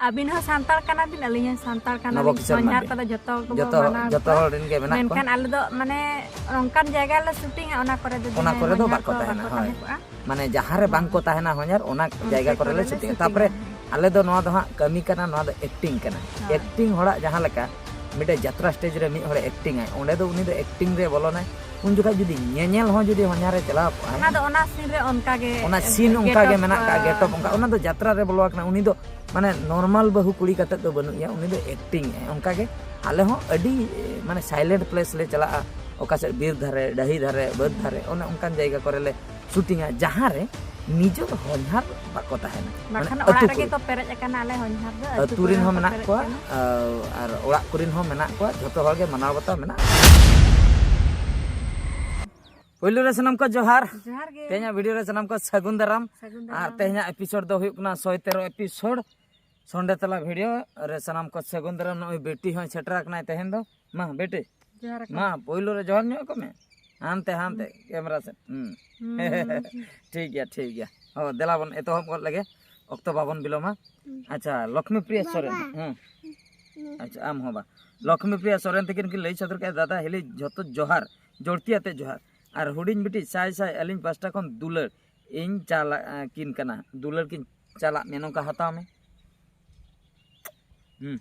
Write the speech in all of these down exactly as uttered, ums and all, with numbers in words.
ᱟᱹᱵᱤᱱ ᱦᱚᱸ ᱥᱟᱱᱛᱟᱲ ᱠᱟᱱᱟ ᱵᱤᱱ, ᱟᱹᱞᱤᱧ ᱦᱚᱸ ᱥᱟᱱᱛᱟᱲ ᱠᱟᱱᱟ ᱱᱚᱵᱚ ᱞᱤᱧ᱾ ᱠᱤᱥᱳᱨ ᱦᱚᱧᱦᱟᱨ ᱢᱟᱨᱰᱤ᱾ ᱠᱚᱫᱚ ᱡᱚᱛᱚ ᱦᱚᱲ ᱠᱚ ᱡᱚᱛᱚ, ᱢᱟᱱᱟᱣ ᱡᱚᱛᱚ ᱠᱚᱣᱟ᱾ ᱦᱚᱲ ᱨᱮᱱ ᱜᱮ ᱢᱮᱱᱟᱜ ᱠᱚᱣᱟ᱾ ᱢᱮᱱᱠᱷᱟᱱ ᱟᱞᱮ ᱫᱚ ᱢᱟᱱᱮ ᱚᱱᱠᱟᱱ ᱡᱟᱭᱜᱟ ᱞᱮ ᱥᱩᱴᱤᱝᱟ, ᱚᱱᱟ ᱠᱚᱨᱮ ᱫᱚ ᱚᱱᱟ ᱡᱟᱦᱟᱸᱭ ᱠᱚᱨᱮ ᱫᱚ ᱦᱚᱧᱦᱟᱨ ᱵᱟᱠᱚ ᱠᱚ ᱛᱟᱦᱮᱱᱟ, ᱦᱳᱭ᱾ ᱛᱟᱦᱮᱸ ᱠᱚᱜᱼᱟ᱾ ᱢᱟᱱᱮ ᱡᱟᱦᱟᱸ ᱨᱮ ᱵᱟᱝ ᱠᱚ ᱛᱟᱦᱮᱱᱟ ᱦᱚᱧᱦᱟᱨ, ᱚᱱᱟ ᱚᱱᱛᱮ ᱡᱟᱭᱜᱟ ᱠᱚᱨᱮ ᱠᱚᱨᱮ ᱞᱮ ᱞᱮ ᱥᱩᱴᱤᱝᱟ᱾ ᱥᱩᱴᱤᱝᱟ᱾ ᱛᱟᱯᱚᱨᱮ ᱟᱞᱮ ᱫᱚ ᱱᱚᱣᱟ ᱫᱚ ᱦᱟᱸᱜ ᱠᱟᱹᱢᱤ ᱠᱟᱱᱟ, ᱱᱚᱣᱟ ᱫᱚ ᱮᱠᱴᱤᱝ ᱠᱟᱱᱟ᱾ ᱦᱳᱭ᱾ ᱮᱠᱴᱤᱝ ᱦᱚᱲᱟᱜ ᱡᱟᱦᱟᱸ ᱞᱮᱠᱟ ᱢᱤᱫᱴᱮᱡ ᱡᱟᱛᱨᱟ ᱥᱴᱮᱡᱽ ᱨᱮ ᱢᱤᱫ ᱦᱚᱲᱮ ᱮᱠᱴᱤᱝ ᱟᱭ, ᱚᱸᱰᱮ ᱫᱚ ᱩᱱᱤ ᱫᱚ ᱮᱠᱴᱤᱝ ᱨᱮ ᱵᱚᱞᱚᱱᱟᱭ᱾ ᱩᱱ ᱡᱚᱠᱷᱟᱡ ᱡᱩᱫᱤ ᱧᱮᱧᱮᱞ ᱦᱚᱸ ᱡᱩᱫᱤ ᱦᱚᱧᱦᱟᱨᱮ ᱪᱟᱞᱟᱣ ᱠᱚᱜᱼᱟᱭ, ᱚᱱᱟ ᱫᱚ ᱚᱱᱟ scene ᱨᱮ ᱚᱱᱠᱟ ᱜᱮ ᱚᱱᱟ scene ᱚᱱᱠᱟ ᱜᱮ ᱜᱮᱴᱚᱯ ᱢᱮᱱᱟᱜ ᱠᱟᱜᱼᱟ, ᱠᱚᱜᱼᱟ᱾ ᱜᱮᱴᱚᱯ ᱚᱱᱠᱟ, ᱚᱱᱟ ᱫᱚ ᱡᱟᱛᱨᱟ ᱨᱮ ᱵᱚᱞᱚ ᱟᱠᱟᱱᱟ, ᱩᱱᱤ ᱫᱚ ᱢᱟᱱᱮ ᱱᱚᱨᱢᱟᱞ ᱵᱟᱹᱦᱩ ᱠᱩᱲᱤ ᱠᱟᱛᱮᱫ ᱫᱚ ᱵᱟᱹᱱᱩᱜ ᱮᱭᱟ, ᱩᱱᱤ ᱫᱚ ᱮᱠᱴᱤᱝ ᱮᱫᱼᱟᱭ᱾ ᱚᱱᱠᱟ ᱜᱮ ᱟᱞᱮ ᱦᱚᱸ ᱟᱹᱰᱤ ᱢᱟᱱᱮ ᱥᱟᱭᱞᱮᱱᱴ ᱯᱞᱮᱥ ᱞᱮ ᱪᱟᱞᱟᱜᱼᱟ, ᱚᱠᱟ ᱥᱮᱫ ᱵᱤᱨ ᱫᱷᱟᱨᱮ, ᱰᱟᱹᱦᱤ ᱫᱷᱟᱨᱮ, ᱵᱟᱹᱫᱽ ᱫᱷᱟᱨᱮ, ᱚᱱᱮ ᱚᱱᱠᱟᱱ ᱡᱟᱭᱜᱟ ᱠᱚᱨᱮ ᱞᱮ ᱥᱩᱴᱤᱝᱟ, ᱡᱟᱦᱟᱸ ᱨᱮ ᱱᱤᱡᱮᱨ ᱦᱚᱧᱦᱟᱨ ᱵᱟᱠᱚ ᱛᱟᱦᱮᱱᱟ᱾ ᱢᱟᱱᱮ ᱵᱟᱠᱷᱟᱱ ᱟᱹᱛᱩ ᱚᱲᱟᱜ ᱨᱮᱜᱮ ᱠᱚᱨᱮ᱾ ᱠᱚ ᱯᱮᱨᱮᱡ ᱟᱠᱟᱱᱟ, ᱟᱞᱮ ᱦᱚᱧᱦᱟᱨ ᱫᱚ ᱟᱹᱛᱩ ᱟᱹᱛᱩ ᱠᱚᱨᱮ ᱨᱮᱱ ᱦᱚᱸ ᱦᱚᱸᱠᱚ ᱢᱮᱱᱟᱜ ᱯᱮᱨᱮᱡ ᱠᱚᱣᱟ, ᱟᱠᱟᱱᱟ᱾ ᱟᱨ ᱚᱲᱟᱜ ᱠᱚᱨᱮᱱ ᱦᱚᱸ ᱢᱮᱱᱟᱜ ᱠᱚᱣᱟ, ᱡᱷᱚᱛᱚ ᱦᱚᱲ ᱜᱮ ᱢᱟᱱᱟᱣ ᱵᱟᱛᱟᱣ ᱢᱮᱱᱟᱜᱼᱟ᱾ ᱯᱳᱭᱞᱳ ᱨᱮ ᱥᱟᱱᱟᱢ ᱠᱚ ᱡᱚᱦᱟᱨ᱾ ᱡᱚᱦᱟᱨ ᱜᱮ᱾ ᱛᱮᱦᱮᱧᱟᱜ ᱵᱷᱤᱰᱤᱭᱳ ᱨᱮ ᱥᱟᱱᱟᱢ ᱠᱚ ᱥᱟᱹᱜᱩᱱ ᱫᱟᱨᱟᱢ᱾ ᱥᱟᱹᱜᱩᱱ ᱟᱨ ᱫᱟᱨᱟᱢ᱾ ᱛᱮᱦᱮᱧᱟᱜ ᱮᱯᱤᱥᱳᱰ ᱫᱚ ᱦᱩᱭᱩᱜ ᱠᱟᱱᱟ ᱥᱚᱭ ᱛᱮᱨᱚ ᱮᱯᱤᱥᱳᱰ᱾ ᱥᱚᱱᱰᱮ ᱛᱟᱞᱟ ᱵᱷᱤᱰᱤᱭᱳ ᱨᱮ ᱥᱟᱱᱟᱢ ᱠᱚ ᱥᱟᱹᱜᱩᱱ ᱫᱟᱨᱟᱢ᱾ ᱱᱚᱜᱼᱚᱭ ᱵᱤᱴᱤ ᱦᱚᱸᱭ ᱥᱮᱴᱮᱨ ᱟᱠᱟᱱᱟᱭ ᱛᱮᱦᱮᱧ ᱫᱚ᱾ ᱢᱟ ᱵᱤᱴᱤ, ᱡᱚᱦᱟᱨ ᱜᱮ᱾ ᱢᱟ ᱯᱳᱭᱞᱳ ᱨᱮ ᱡᱚᱦᱟᱨ ᱧᱚᱜ ᱠᱚ ᱢᱮ᱾ ᱦᱟᱱᱛᱮ, ᱦᱟᱱᱛᱮ, ᱦᱩᱸ᱾ ᱠᱮᱢᱮᱨᱟ ᱥᱮᱫ᱾ ᱦᱩᱸ᱾ ᱦᱩᱸ᱾ ᱴᱷᱤᱠ ᱜᱮᱭᱟ, ᱴᱷᱤᱠ ᱜᱮᱭᱟ᱾ ᱚ, ᱫᱮᱞᱟ ᱵᱚᱱ ᱮᱛᱚᱦᱚᱵ ᱜᱚᱫ ᱞᱮᱜᱮ, ᱚᱠᱛᱚ ᱵᱟᱵᱚᱱ ᱵᱤᱞᱚᱢᱟ᱾ ᱦᱩᱸ᱾ ᱟᱪᱪᱷᱟ, ᱞᱚᱠᱷᱢᱤ ᱯᱨᱤᱭᱟ ᱵᱟᱵᱟ᱾ ᱥᱚᱨᱮᱱ᱾ ᱦᱮᱸ᱾ ᱦᱩᱸ᱾ ᱟᱪᱪᱷᱟ, ᱟᱢ ᱦᱚᱸ ᱵᱟ᱾ ᱞᱚᱠᱷᱢᱤ ᱯᱨᱤᱭᱟ ᱥᱚᱨᱮᱱ ᱛᱟᱹᱠᱤᱱ ᱠᱤᱱ ᱞᱟᱹᱭ ᱥᱚᱫᱚᱨ ᱠᱮᱫᱟ, ᱫᱟᱫᱟ ᱦᱤᱞᱤ ᱡᱷᱚᱛᱚ ᱡᱚᱦᱟᱨ, ᱡᱚᱲᱛᱤ ᱟᱛᱮ ᱡᱚᱦᱟᱨ᱾ ᱟᱨ ᱦᱩᱰᱤᱧ ᱵᱤᱴᱤ ᱥᱟᱭ ᱥᱟᱭ ᱟᱹᱞᱤᱧ ᱯᱟᱥᱴᱟ ᱠᱷᱚᱱ ᱫᱩᱞᱟᱹᱲ ᱤᱧ ᱪᱟᱞ ᱟᱹᱠᱤᱱ ᱠᱟᱱᱟ, ᱫᱩᱞᱟᱹᱲ ᱠᱤᱱ ᱪᱟᱞᱟᱜ ᱢᱮ, ᱱᱚᱝᱠᱟ ᱦᱟᱛᱟᱣ ᱢᱮ᱾ ᱦᱩᱸ,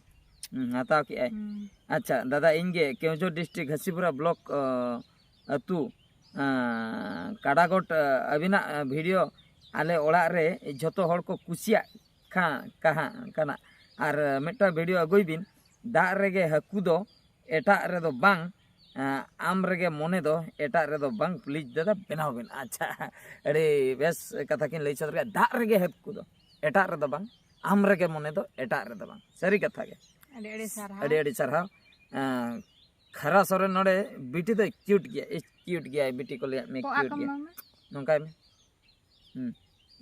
ᱦᱩᱸ, ᱦᱟᱛᱟᱣ ᱠᱮᱜᱼᱟᱭ᱾ ᱦᱩᱸ᱾ ᱟᱪᱪᱷᱟ, ᱫᱟᱫᱟ, ᱤᱧ ᱜᱮ ᱠᱮᱣᱡᱷᱚᱨ ᱰᱤᱥᱴᱨᱤᱠᱴ ᱜᱷᱟᱥᱤᱯᱩᱨᱟ ᱵᱞᱚᱠ, ᱚ, ᱟᱹᱛᱩ, ᱟᱸ, ᱠᱟᱰᱟᱜᱚᱴ, ᱟ, ᱟᱹᱵᱤᱱᱟᱜ, ᱟ, ᱵᱷᱤᱰᱤᱭᱳ ᱟᱞᱮ ᱚᱲᱟᱜ ᱨᱮ ᱡᱷᱚᱛᱚ ᱦᱚᱲ ᱠᱚ ᱠᱩᱥᱤᱭᱟᱜ ᱠᱷᱟ-, ᱠᱟᱦᱟ-, ᱠᱟᱱᱟ᱾ ᱟᱨ, ᱟ, ᱢᱤᱫᱴᱟᱝ ᱵᱷᱤᱰᱤᱭᱳ ᱟᱹᱜᱩᱭ ᱵᱤᱱ, ᱫᱟᱜ ᱨᱮᱜᱮ ᱦᱟᱹᱠᱩ ᱫᱚ ᱮᱴᱟᱜ ᱨᱮᱫᱚ ᱵᱟᱝ, ᱟ, ᱟᱢ ᱨᱮᱜᱮ ᱢᱚᱱᱮ ᱫᱚ ᱮᱴᱟᱜ ᱨᱮᱫᱚ ᱵᱟᱝ, ᱯᱞᱤᱡᱽ ᱫᱟᱫᱟ ᱵᱮᱱᱟᱣ ᱵᱤᱱ᱾ ᱟᱪᱪᱷᱟ, ᱟᱹᱰᱤ ᱵᱮᱥ ᱠᱟᱛᱷᱟ ᱠᱤᱱ ᱞᱟᱹᱭ ᱥᱚᱫᱚᱨ ᱠᱮᱫᱟ᱾ ᱫᱟᱜ ᱨᱮᱜᱮ ᱦᱟᱹᱠᱩ ᱫᱚ ᱮᱴᱟᱜ ᱨᱮᱫᱚ ᱵᱟᱝ, ᱟᱢ ᱨᱮᱜᱮ ᱢᱚᱱᱮ ᱫᱚ ᱮᱴᱟᱜ ᱨᱮᱫᱚ ᱵᱟᱝ᱾ ᱥᱟᱹᱨᱤ ᱠᱟᱛᱷᱟ ᱜᱮ᱾ ᱟᱹᱰᱤ ᱟᱹᱰᱤ ᱥᱟᱨᱦᱟᱣ᱾ ᱟᱹᱰᱤ ᱟᱹᱰᱤ ᱥᱟᱨᱦᱟᱣ᱾ ᱮᱸ, ᱠᱷᱟᱨᱟ ᱥᱚᱨᱮᱱ ᱱᱚᱰᱮ ᱵᱤᱴᱤ ᱫᱚᱭ ᱠᱤᱭᱩᱴ ᱜᱮᱭᱟ, ᱤᱥ, ᱠᱤᱭᱩᱴ ᱜᱮᱭᱟᱭ, ᱵᱤᱴᱤ ᱠᱚ ᱞᱟᱹᱭᱟᱜ ᱢᱮ, ᱠᱚᱜ ᱠᱤᱭᱩᱴ ᱟᱠᱚ ᱜᱮᱭᱟ᱾ ᱢᱟᱢᱟ᱾ ᱱᱚᱝᱠᱟᱭ ᱢᱮ᱾ ᱦᱩᱸ᱾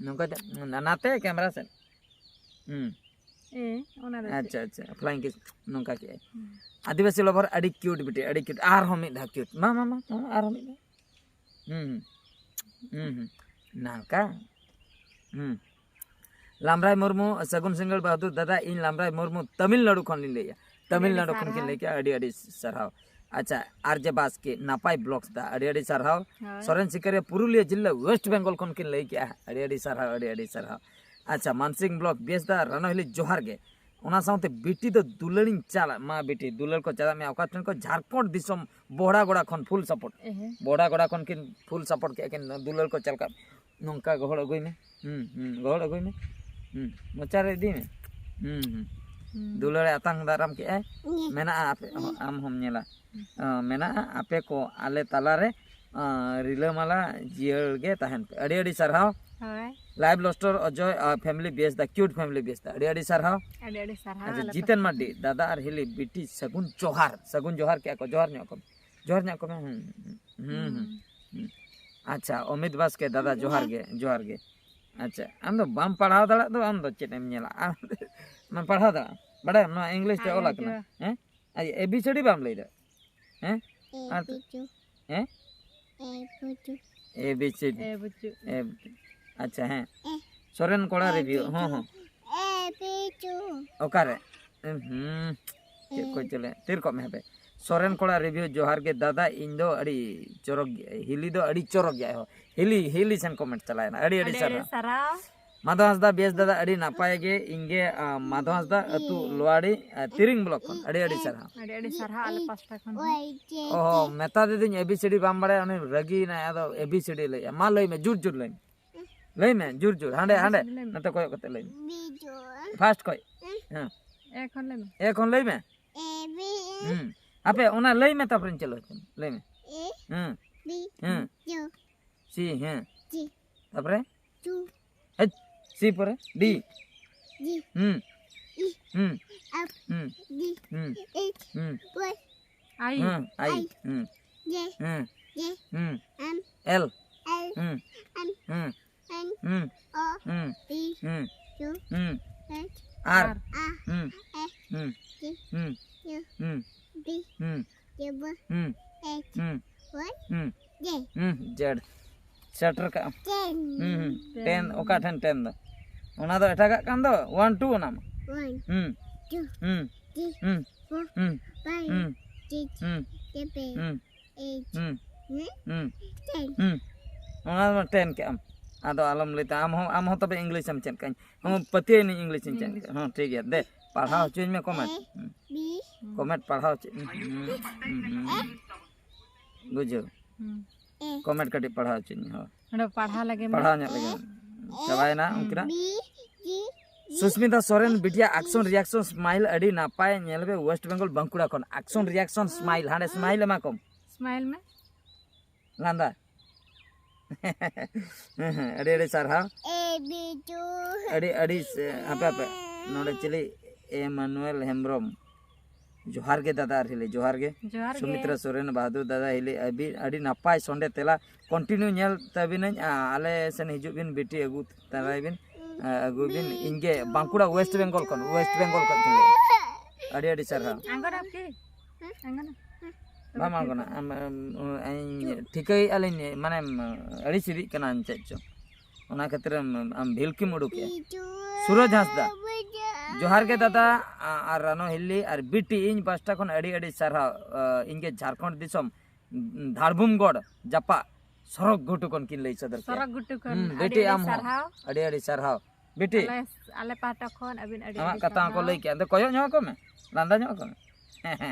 ᱱᱚᱝᱠᱟ ᱛᱮ, ᱱᱟ-, ᱱᱟᱛᱮ ᱠᱮᱢᱮᱨᱟ ᱥᱮᱫ᱾ ᱦᱩᱸ᱾ ᱮ, ᱚᱱᱟ ᱫᱚ ᱪᱮᱫ? ᱟᱪᱪᱷᱟ, ᱟᱪᱪᱷᱟ, ᱯᱷᱞᱟᱭᱤᱝ ᱠᱤᱥ, ᱱᱚᱝᱠᱟ ᱠᱮᱜᱼᱟᱭ᱾ ᱦᱩᱸ᱾ ᱟᱹᱫᱤᱵᱟᱹᱥᱤ ᱞᱚᱵᱷᱟᱨ ᱟᱹᱰᱤ ᱠᱤᱭᱩᱴ ᱵᱤᱴᱤ, ᱟᱹᱰᱤ ᱠᱤᱭᱩᱴ᱾ ᱟᱨᱦᱚᱸ ᱢᱤᱫ ᱫᱷᱟᱣ ᱠᱤᱭᱩᱴ᱾ ᱢᱟ, ᱢᱟ, ᱢᱟ, ᱢᱟ, ᱟᱨᱦᱚᱸ ᱢᱤᱫ ᱫᱷᱟᱣ᱾ ᱦᱩᱸ, ᱦᱩᱸ᱾ ᱦᱩᱸ, ᱦᱩᱸ᱾ ᱱᱚᱝᱠᱟ᱾ ᱦᱩᱸ᱾ ᱞᱟᱢᱨᱟᱭ ᱢᱩᱨᱢᱩ, ᱥᱟᱹᱜᱩᱱ ᱥᱤᱸᱜᱟᱹᱲ ᱵᱟᱦᱟᱫᱩᱨ ᱫᱟᱫᱟ, ᱤᱧ ᱞᱟᱢᱨᱟᱭ ᱢᱩᱨᱢᱩ ᱛᱟᱢᱤᱞᱱᱟᱲᱩ ᱠᱷᱚᱱ ᱞᱤᱧ ᱞᱟᱹᱭᱮᱜᱼᱟ᱾ ᱛᱟᱢᱤᱞᱱᱟᱲᱩ ᱠᱷᱚᱱ ᱠᱤᱱ ᱞᱟᱹᱭ ᱠᱮᱜᱼᱟ, ᱟᱹᱰᱤ ᱟᱹᱰᱤ ᱥᱟᱨᱦᱟᱣ᱾ ᱟᱪᱪᱷᱟ, ᱟᱨ ᱡᱮ ᱵᱟᱥᱠᱮ, ᱱᱟᱯᱟᱭ ᱵᱞᱚᱜᱥ ᱫᱟ, ᱟᱹᱰᱤ ᱟᱹᱰᱤ ᱥᱟᱨᱦᱟᱣ᱾ ᱦᱳᱭ᱾ ᱥᱚᱨᱮᱱ ᱥᱤᱠᱟᱹᱨᱤᱭᱟᱹ, ᱯᱩᱨᱩᱞᱤᱭᱟᱹ ᱡᱤᱞᱟᱹ, ᱳᱭᱮᱥᱴ ᱵᱮᱝᱜᱚᱞ ᱠᱷᱚᱱ ᱠᱤᱱ ᱞᱟᱹᱭ ᱠᱮᱜᱼᱟ, ᱟᱹᱰᱤ ᱟᱹᱰᱤ ᱥᱟᱨᱦᱟᱣ, ᱟᱹᱰᱤ ᱟᱹᱰᱤ ᱥᱟᱨᱦᱟᱣ᱾ ᱟᱪᱪᱷᱟ, ᱢᱟᱱᱥᱤᱝ ᱵᱞᱚᱜ ᱵᱮᱥ ᱫᱟ, ᱨᱟᱱᱚᱦᱤᱞᱤ ᱡᱚᱦᱟᱨ ᱜᱮ᱾ ᱚᱱᱟ ᱥᱟᱶᱛᱮ ᱵᱤᱴᱤ ᱫᱚ ᱫᱩᱞᱟᱹᱲᱤᱧ ᱪᱟᱞ, ᱢᱟ ᱵᱤᱴᱤ, ᱫᱩᱞᱟᱹᱲ ᱠᱚ ᱪᱟᱞᱟᱜ ᱢᱮ ᱚᱠᱟ ᱴᱷᱮᱱ ᱠᱚ, ᱡᱷᱟᱲᱠᱷᱚᱸᱰ ᱫᱤᱥᱚᱢ ᱵᱚᱦᱲᱟ ᱜᱚᱲᱟ ᱠᱷᱚᱱ ᱯᱷᱩᱞ ᱥᱟᱯᱳᱨᱴ᱾ ᱮᱦᱮ᱾ ᱵᱚᱦᱲᱟ ᱜᱚᱲᱟ ᱠᱷᱚᱱ ᱠᱤᱱ ᱯᱷᱩᱞ ᱥᱟᱯᱳᱨᱴ ᱠᱮᱜᱼᱟ ᱠᱤᱱ, ᱫᱩᱞᱟᱹᱲ ᱠᱚ ᱪᱟᱞ ᱠᱟᱜ᱾ ᱱᱚᱝᱠᱟ ᱜᱚᱦᱚᱲ ᱟᱹᱜᱩᱭ ᱢᱮ᱾ ᱦᱩᱸ, ᱦᱩᱸ, ᱜᱚᱦᱚᱲ ᱟᱹᱜᱩᱭ ᱢᱮ᱾ ᱦᱩᱸ, ᱢᱚᱪᱟ ᱨᱮ ᱤᱫᱤᱭ ᱢᱮ᱾ ᱦᱩᱸ, ᱦᱩᱸ᱾ ᱦᱩᱸ᱾ ᱫᱩᱞᱟᱹᱲᱮ ᱟᱛᱟᱝ ᱫᱟᱨᱟᱢ ᱠᱮᱜᱼᱟᱭ᱾ ᱢᱮᱱᱟᱜᱼᱟ ᱟᱯᱮ, ᱦᱚᱸ, ᱟᱢ ᱦᱚᱸᱢ ᱧᱮᱞᱟ᱾ ᱦᱩᱸ᱾ ᱚ, ᱢᱮᱱᱟᱜᱼᱟ ᱟᱯᱮ ᱠᱚ ᱟᱞᱮ ᱛᱟᱞᱟᱨᱮ, ᱚ, ᱨᱤᱞᱟᱹᱢᱟᱞᱟ ᱡᱤᱭᱟᱹᱲ ᱜᱮ ᱛᱟᱦᱮᱱ ᱯᱮ᱾ ᱟᱹᱰᱤ ᱟᱹᱰᱤ ᱥᱟᱨᱦᱟᱣ᱾ ᱦᱳᱭ᱾ ᱞᱟᱭᱤᱵᱷ ᱞᱚᱥᱴᱚᱨ ᱚᱡᱚᱭ, ᱟ, ᱯᱷᱮᱢᱤᱞᱤ ᱵᱮᱥ ᱫᱟ, ᱠᱤᱭᱩᱴ ᱯᱷᱮᱢᱤᱞᱤ ᱵᱮᱥ ᱫᱟ᱾ ᱟᱹᱰᱤ ᱟᱹᱰᱤ ᱥᱟᱨᱦᱟᱣ᱾ ᱟᱹᱰᱤ ᱟᱹᱰᱤ ᱥᱟᱨᱦᱟᱣ ᱟᱪᱪᱷᱟ, ᱟᱞᱮ ᱡᱤᱛᱮᱱ ᱯᱟᱥᱴᱟ ᱢᱟᱨᱰᱤ, ᱫᱟᱫᱟ ᱟᱨ ᱦᱤᱞᱤ ᱵᱤᱴᱤ ᱥᱟᱹᱜᱩᱱ ᱡᱚᱦᱟᱨ᱾ ᱥᱟᱹᱜᱩᱱ ᱡᱚᱦᱟᱨ ᱠᱮᱜᱼᱟ ᱠᱚ, ᱡᱚᱦᱟᱨ ᱧᱚᱜ ᱠᱚ᱾ ᱡᱚᱦᱟᱨ ᱧᱚᱜ ᱠᱚᱢᱮ᱾ ᱦᱩᱸ, ᱦᱩᱸ, ᱦᱩᱸ, ᱦᱩᱸ᱾ ᱦᱩᱸ᱾ ᱟᱪᱪᱷᱟ, ᱚᱢᱤᱛ ᱵᱟᱥᱠᱮ, ᱫᱟᱫᱟ, ᱡᱚᱦᱟᱨ ᱜᱮ, ᱡᱚᱦᱟᱨ ᱜᱮ᱾ ᱟᱪᱪᱷᱟ, ᱟᱢ ᱫᱚ ᱵᱟᱢ ᱯᱟᱲᱦᱟᱣ ᱫᱟᱲᱮᱭᱟᱜ ᱫᱚ, ᱟᱢ ᱫᱚ ᱪᱮᱫ ᱮᱢ ᱧᱮᱞᱟ? ᱟᱢ ᱯᱟᱲᱦᱟᱣ ᱫᱟᱲᱮᱭᱟᱜ ᱟᱢ? ᱵᱟᱲᱟᱭᱟᱢ, ᱱᱚᱣᱟ ᱤᱝᱞᱤᱥ ᱛᱮ ᱟᱭ ᱚᱞ ᱟᱠᱟᱱᱟ, ᱟᱭᱳ᱾ ᱦᱮᱸ? ᱟᱭ, ᱮ ᱵᱤ ᱥᱤ ᱰᱤ ᱵᱟᱢ ᱞᱟᱹᱭ ᱫᱟᱲᱮᱭᱟᱜ? ᱦᱮᱸ? ᱮ ᱟᱨ ᱵᱤ ᱥᱤ᱾ ᱦᱮᱸ? A B C. A B C ᱰᱤ᱾ ᱮ ᱵᱩᱪᱩ᱾ ᱮ, ᱟᱪᱪᱷᱟ, ᱦᱮᱸ᱾ ᱮ᱾ ᱥᱚᱨᱮᱱ ᱠᱚᱲᱟ ᱮ ᱨᱤᱵᱷᱤᱭᱩ, ᱵᱤᱪᱩ᱾ ᱦᱚᱸ, ᱦᱚᱸ᱾ ᱮ ᱵᱤᱪᱩ᱾ ᱚᱠᱟᱨᱮ? ᱦᱩᱸ, ᱪᱮᱫ ᱠᱚ ᱮ᱾ ᱪᱚᱞᱮ? ᱛᱤᱨ ᱠᱚᱜ ᱢᱮ ᱦᱟᱯᱮ᱾ ᱥᱚᱨᱮᱱ ᱠᱚᱲᱟ ᱨᱤᱵᱷᱤᱭᱩ, ᱡᱚᱦᱟᱨ ᱜᱮ ᱫᱟᱫᱟ, ᱤᱧ ᱫᱚ ᱟᱹᱰᱤ ᱪᱚᱨᱚᱠ ᱜᱮ, ᱦᱤᱞᱤ ᱫᱚ ᱟᱹᱰᱤ ᱪᱚᱨᱚᱠ ᱜᱮᱭᱟᱭ ᱦᱳ᱾ ᱦᱤᱞᱤ, ᱦᱤᱞᱤ ᱥᱮᱱ ᱠᱚᱢᱮᱱᱴ ᱪᱟᱞᱟᱣᱮᱱᱟ᱾ ᱟᱹᱰᱤ, ᱟᱹᱰᱤ ᱟᱹᱰᱤ, ᱟᱹᱰᱤ ᱥᱟᱨᱦᱟᱣ᱾ ᱥᱟᱨᱦᱟᱣ᱾ ᱢᱟᱫᱷᱚ ᱦᱟᱸᱥᱫᱟ, ᱵᱮᱥ ᱫᱟᱫᱟ, ᱟᱹᱰᱤ ᱱᱟᱯᱟᱭ ᱜᱮ᱾ ᱤᱧ ᱜᱮ, ᱟ, ᱢᱟᱫᱷᱚ ᱦᱟᱸᱥᱫᱟ, ᱟᱹᱛᱩ ᱞᱳᱣᱟᱲᱤ, ᱟ, ᱛᱤᱨᱤᱝ ᱵᱞᱚᱠ ᱠᱷᱚᱱ᱾ ᱟᱹᱰᱤ, ᱟᱹᱰᱤ ᱥᱟᱨᱦᱟᱣ᱾ ᱟᱹᱰᱤ, ᱟᱹᱰᱤ ᱥᱟᱨᱦᱟᱣ ᱟᱞᱮ ᱯᱟᱥᱴᱟ ᱠᱷᱚᱱ ᱦᱚᱸ᱾ ᱚ, ᱢᱮᱛᱟ ᱫᱤᱫᱤᱧ ᱮ ᱵᱤ ᱥᱤ ᱰᱤ ᱵᱟᱢ ᱵᱟᱲᱟᱭᱟ, ᱩᱱᱤ ᱨᱟᱹᱜᱤᱭᱮᱱᱟᱭ, ᱟᱫᱚ ᱮ ᱵᱤ ᱥᱤ ᱰᱤ ᱞᱟᱹᱭᱮᱜᱼᱟ᱾ ᱢᱟ ᱞᱟᱹᱭ ᱢᱮ, ᱡᱳᱨ ᱡᱳᱨ ᱞᱟᱹᱭ ᱢᱮ᱾ ᱞᱟᱹᱭ ᱢᱮ, ᱡᱳᱨ ᱡᱳᱨ, ᱦᱟᱸᱰᱮ, ᱮ ᱵᱤ ᱥᱤ ᱰᱤ ᱦᱟᱸᱰᱮ, ᱞᱟᱹᱭ ᱢᱮ᱾ ᱱᱚᱛᱮ ᱠᱚᱭᱚᱜ ᱠᱟᱛᱮ ᱞᱟᱹᱭ ᱢᱮ᱾ ᱵᱤᱡᱚᱭ᱾ ᱯᱷᱟᱥᱴ ᱠᱷᱚᱡ᱾ ᱦᱮᱸ᱾ ᱮ ᱠᱷᱚᱱ ᱞᱟᱹᱭ ᱢᱮ᱾ ᱮ ᱠᱷᱚᱱ ᱞᱟᱹᱭ ᱢᱮ᱾ A B. ᱦᱩᱸ᱾ ᱟᱯᱮ ᱚᱱᱟ ᱞᱟᱹᱭ ᱢᱮ, ᱛᱟᱨᱯᱚᱨᱮᱧ ᱪᱟᱹᱞᱩ ᱦᱚᱪᱚ ᱢᱮ᱾ ᱞᱟᱹᱭ ᱢᱮ᱾ ᱮ ᱦᱩᱸ᱾ ᱵᱤ ᱦᱩᱸ᱾ ᱡᱚ᱾ ᱥᱤ, ᱦᱮᱸ᱾ ᱡᱤ᱾ ᱛᱟᱨᱯᱚᱨᱮ? ᱪᱩ᱾ ᱦᱮᱡ, ᱥᱤ ᱯᱚᱨᱮ? ᱰᱤ᱾ ᱡᱤ᱾ ᱦᱩᱸ᱾ ᱤ᱾ ᱦᱩᱸ᱾ ᱟᱯ᱾ ᱦᱩᱸ᱾ ᱡᱤ᱾ ᱦᱩᱸ᱾ ᱮᱪ᱾ ᱦᱩᱸ᱾ ᱣᱟᱭ᱾ ᱟᱭ᱾ ᱦᱩᱸ, ᱟᱭ᱾ ᱟᱭ᱾ ᱦᱩᱸ᱾ ᱡᱮ᱾ ᱦᱩᱸ᱾ ᱡᱮ᱾ ᱦᱩᱸ᱾ ᱮᱢ᱾ ᱮᱞ᱾ ᱮᱞ᱾ ᱦᱩᱸ᱾ ᱮᱢ᱾ ᱦᱩᱸ᱾ ᱮᱱ᱾ ᱦᱩᱸ᱾ ᱳ᱾ ᱦᱩᱸ᱾ ᱯᱤ᱾ ᱦᱩᱸ᱾ ᱠᱤᱭᱩ᱾ ᱦᱩᱸ᱾ ᱮᱪ᱾ ᱟᱨ᱾ ᱟᱨ᱾ ᱦᱩᱸ᱾ ᱮᱥ᱾ ᱦᱩᱸ᱾ ᱴᱤ᱾ ᱦᱩᱸ᱾ ᱠᱤᱭᱩ᱾ ᱦᱩᱸ᱾ ᱵᱤ᱾ ᱦᱩᱸ᱾ ᱰᱚᱵᱚᱞ᱾ ᱦᱩᱸ᱾ ᱮᱪ᱾ ᱦᱩᱸ᱾ ᱳᱣᱟᱭ᱾ ᱦᱩᱸ᱾ ᱡᱮ᱾ ᱦᱩᱸ, ᱡᱮᱰ᱾ ᱥᱮᱴᱮᱨ ᱠᱟᱜᱼᱟ᱾ ᱴᱮᱱ᱾ ᱦᱩᱸ, ᱦᱩᱸ᱾ ᱴᱮᱱ᱾ ᱴᱮᱱ, ᱚᱠᱟ ᱴᱷᱮᱱ ᱴᱮᱱ ᱫᱚ? ᱚᱱᱟ ᱫᱚ ᱮᱴᱟᱜᱟᱜ ᱠᱟᱱ ᱫᱚ, ᱚᱣᱟᱱ ᱴᱩ ᱚᱱᱟ ᱢᱟ᱾ One, ᱦᱩᱸ two, ᱦᱩᱸ three, ᱦᱩᱸ four, ᱦᱩᱸ five, ᱦᱩᱸ six, ᱦᱩᱸ seven, ᱦᱩᱸ eight, ᱦᱩᱸ nine, ᱦᱩᱸ ten. ᱦᱩᱸ ᱚᱱᱟ ᱢᱟ ᱴᱮᱱ ᱠᱮᱜ ᱟᱢ᱾ ᱟᱫᱚ ᱟᱞᱚᱢ ᱞᱟᱹᱭ ᱛᱟ, ᱟᱢ ᱦᱚᱸ ᱟᱢ ᱦᱚᱸ ᱛᱚᱵᱮ ᱤᱝᱞᱤᱥ ᱮᱢ ᱪᱮᱫ ᱠᱟᱜ ᱤᱧ ᱦᱚᱸ ᱯᱟᱹᱛᱭᱟᱹᱣ ᱤᱧ ᱤᱝᱞᱤᱥ ᱤᱧ ᱪᱮᱫ ᱠᱟᱜ ᱦᱚᱸ ᱴᱷᱤᱠ ᱜᱮᱭᱟ᱾ ᱫᱮ ᱯᱟᱲᱦᱟᱣ ᱦᱚᱪᱚᱧ ᱢᱮ ᱠᱚᱢᱮᱱᱴ᱾ B, ᱠᱚᱢᱮᱱᱴ ᱯᱟᱲᱦᱟᱣ ᱦᱚᱪᱚᱧ ᱢᱮ᱾ ᱦᱩᱸ, ᱦᱩᱸ, ᱦᱩᱸ᱾ ᱵᱩᱡᱷᱟᱹᱣ᱾ ᱦᱩᱸ᱾ ᱠᱚᱢᱮᱱᱴ ᱠᱟᱹᱴᱤᱡ ᱯᱟᱲᱦᱟᱣ ᱦᱚᱪᱚᱧ ᱢᱮ᱾ ᱦᱳᱭ᱾ ᱚᱸᱰᱮ ᱯᱟᱲᱦᱟᱣ ᱞᱟᱹᱜᱤᱫ ᱢᱟ᱾ ᱯᱟᱲᱦᱟᱣ ᱧᱚᱜ ᱞᱮᱜᱮ᱾ ᱪᱟᱵᱟᱭᱮᱱᱟ ᱩᱱᱠᱤᱱᱟᱜ᱾ B, G, ᱥᱩᱥᱢᱤᱛᱟ ᱥᱚᱨᱮᱱ ᱵᱤᱴᱤᱭᱟ ᱟᱠᱥᱚᱱ ᱨᱤᱭᱟᱠᱥᱚᱱ ᱥᱢᱟᱭᱤᱞ ᱟᱹᱰᱤ ᱱᱟᱯᱟᱭ ᱧᱮᱞ ᱯᱮ ᱳᱭᱮᱥᱴ ᱵᱮᱝᱜᱚᱞ ᱵᱟᱸᱠᱩᱲᱟ ᱠᱷᱚᱱ ᱟᱠᱥᱚᱱ ᱨᱤᱭᱟᱠᱥᱚᱱ ᱥᱢᱟᱭᱤᱞ ᱦᱟᱸᱰᱮ ᱥᱢᱟᱭᱤᱞ ᱮᱢᱟ ᱠᱚᱢ᱾ ᱥᱢᱟᱭᱤᱞ ᱢᱮ᱾ ᱞᱟᱸᱫᱟ᱾ ᱟᱹᱰᱤ ᱟᱹᱰᱤ ᱥᱟᱨᱦᱟᱣ᱾ A, B, two. ᱟᱹᱰᱤ ᱟᱹᱰᱤ ᱥᱮ- ᱦᱟᱯᱮ ᱦᱟᱯᱮ ᱱᱚᱰᱮ ᱪᱤᱞᱤ ᱮᱢᱟᱱᱩᱭᱮᱞ ᱦᱮᱢᱵᱨᱚᱢ ᱡᱚᱦᱟᱨ ᱜᱮ ᱫᱟᱫᱟ ᱟᱨ ᱦᱤᱞᱤ ᱡᱚᱦᱟᱨ ᱜᱮ᱾ ᱡᱚᱦᱟᱨ ᱜᱮ᱾ ᱥᱩᱢᱤᱛᱨᱟ ᱥᱚᱨᱮᱱ ᱵᱟᱦᱟᱫᱩᱨ ᱫᱟᱫᱟ ᱦᱤᱞᱤ ᱟᱹᱵᱤ ᱟᱹᱰᱤ ᱱᱟᱯᱟᱭ ᱥᱚᱸᱰᱮ ᱛᱮᱞᱟ ᱠᱚᱱᱴᱤᱱᱤᱭᱩ ᱧᱮᱞ ᱛᱟᱹᱵᱤᱱᱟᱹᱧ ᱟ- ᱟᱞᱮ ᱥᱮᱱ ᱦᱤᱡᱩᱜ ᱵᱤᱱ ᱵᱤᱴᱤ ᱟᱹᱜᱩ ᱛᱟᱨᱟᱭ ᱵᱤᱱ ᱟ- ᱟᱹᱜᱩᱭ ᱵᱤᱱ ᱤᱧ ᱜᱮ ᱵᱟᱸᱠᱩᱲᱟ ᱳᱭᱮᱥᱴ ᱵᱮᱝᱜᱚᱞ ᱠᱷᱚᱱ ᱳᱭᱮᱥᱴ ᱵᱮᱝᱜᱚᱞ ᱠᱷᱚᱱ ᱪᱤᱞᱤ ᱟᱹᱰᱤ ᱟᱹᱰᱤ ᱥᱟᱨᱦᱟᱣ᱾ ᱟᱸᱜᱚᱱᱟ ᱠᱤ? ᱟᱸᱜᱚᱱᱟ᱾ ᱵᱟᱢ ᱟᱬᱜᱚᱱᱟ ᱟᱢ ᱟᱢ- ᱤᱧ ᱴᱷᱤᱠᱟᱹᱭᱮᱫᱼᱟ ᱞᱤᱧ ᱢᱟᱱᱮᱢ ᱟᱹᱲᱤᱥ ᱤᱫᱤᱜ ᱠᱟᱱᱟ ᱪᱮᱫ ᱪᱚ ᱚᱱᱟ ᱠᱷᱟᱹᱛᱤᱨ ᱟᱢ ᱟᱢ ᱵᱷᱤᱞᱠᱤᱢ ᱩᱰᱩᱠᱮᱜᱼᱟ᱾ ᱥᱩᱨᱚᱡᱽ ᱦᱟᱸᱥᱫᱟ ᱡᱚᱦᱟᱨ ᱜᱮ ᱫᱟᱫᱟ ᱟ- ᱟᱨ ᱨᱟᱱᱚ ᱦᱤᱞᱤ ᱟᱨ ᱵᱤᱴᱤ ᱤᱧ ᱯᱟᱦᱴᱟ ᱠᱷᱚᱱ ᱟᱹᱰᱤ ᱟᱹᱰᱤ ᱥᱟᱨᱦᱟᱣ᱾ ᱟ, ᱤᱧ ᱜᱮ ᱡᱷᱟᱲᱠᱷᱚᱸᱰ ᱫᱤᱥᱚᱢ ᱩᱸ, ᱫᱷᱟᱲᱵᱩᱢᱜᱚᱲ ᱡᱟᱯᱟᱜ ᱥᱚᱨᱚᱜ ᱜᱷᱩᱴᱩ ᱠᱷᱚᱱ ᱠᱤᱱ ᱞᱟᱹᱭ ᱥᱚᱫᱚᱨ ᱠᱮᱜᱼᱟ᱾ ᱥᱚᱨᱚᱜ ᱜᱷᱩᱴᱩ ᱠᱷᱚᱱ ᱦᱩᱸ, ᱟᱹᱰᱤ ᱵᱤᱴᱤ ᱟᱹᱰᱤ ᱟᱢ ᱦᱚᱸ ᱥᱟᱨᱦᱟᱣ᱾ ᱟᱹᱰᱤ ᱟᱹᱰᱤ ᱥᱟᱨᱦᱟᱣ ᱵᱤᱴᱤ᱾ ᱟᱞᱮ ᱟᱞᱮ ᱯᱟᱦᱴᱟ ᱠᱷᱚᱱ ᱟᱹᱵᱤᱱ ᱟᱹᱰᱤ ᱟᱢᱟᱜ ᱟᱹᱰᱤ ᱠᱟᱛᱷᱟ ᱦᱚᱸᱠᱚ ᱥᱟᱨᱦᱟᱣ᱾ ᱞᱟᱹᱭ ᱠᱮᱜᱼᱟ᱾ ᱟᱫᱚ ᱠᱚᱭᱚᱜ ᱧᱚᱜ ᱟᱠᱚ ᱢᱮ, ᱞᱟᱸᱫᱟ ᱧᱚᱜ ᱟᱠᱚ ᱢᱮ᱾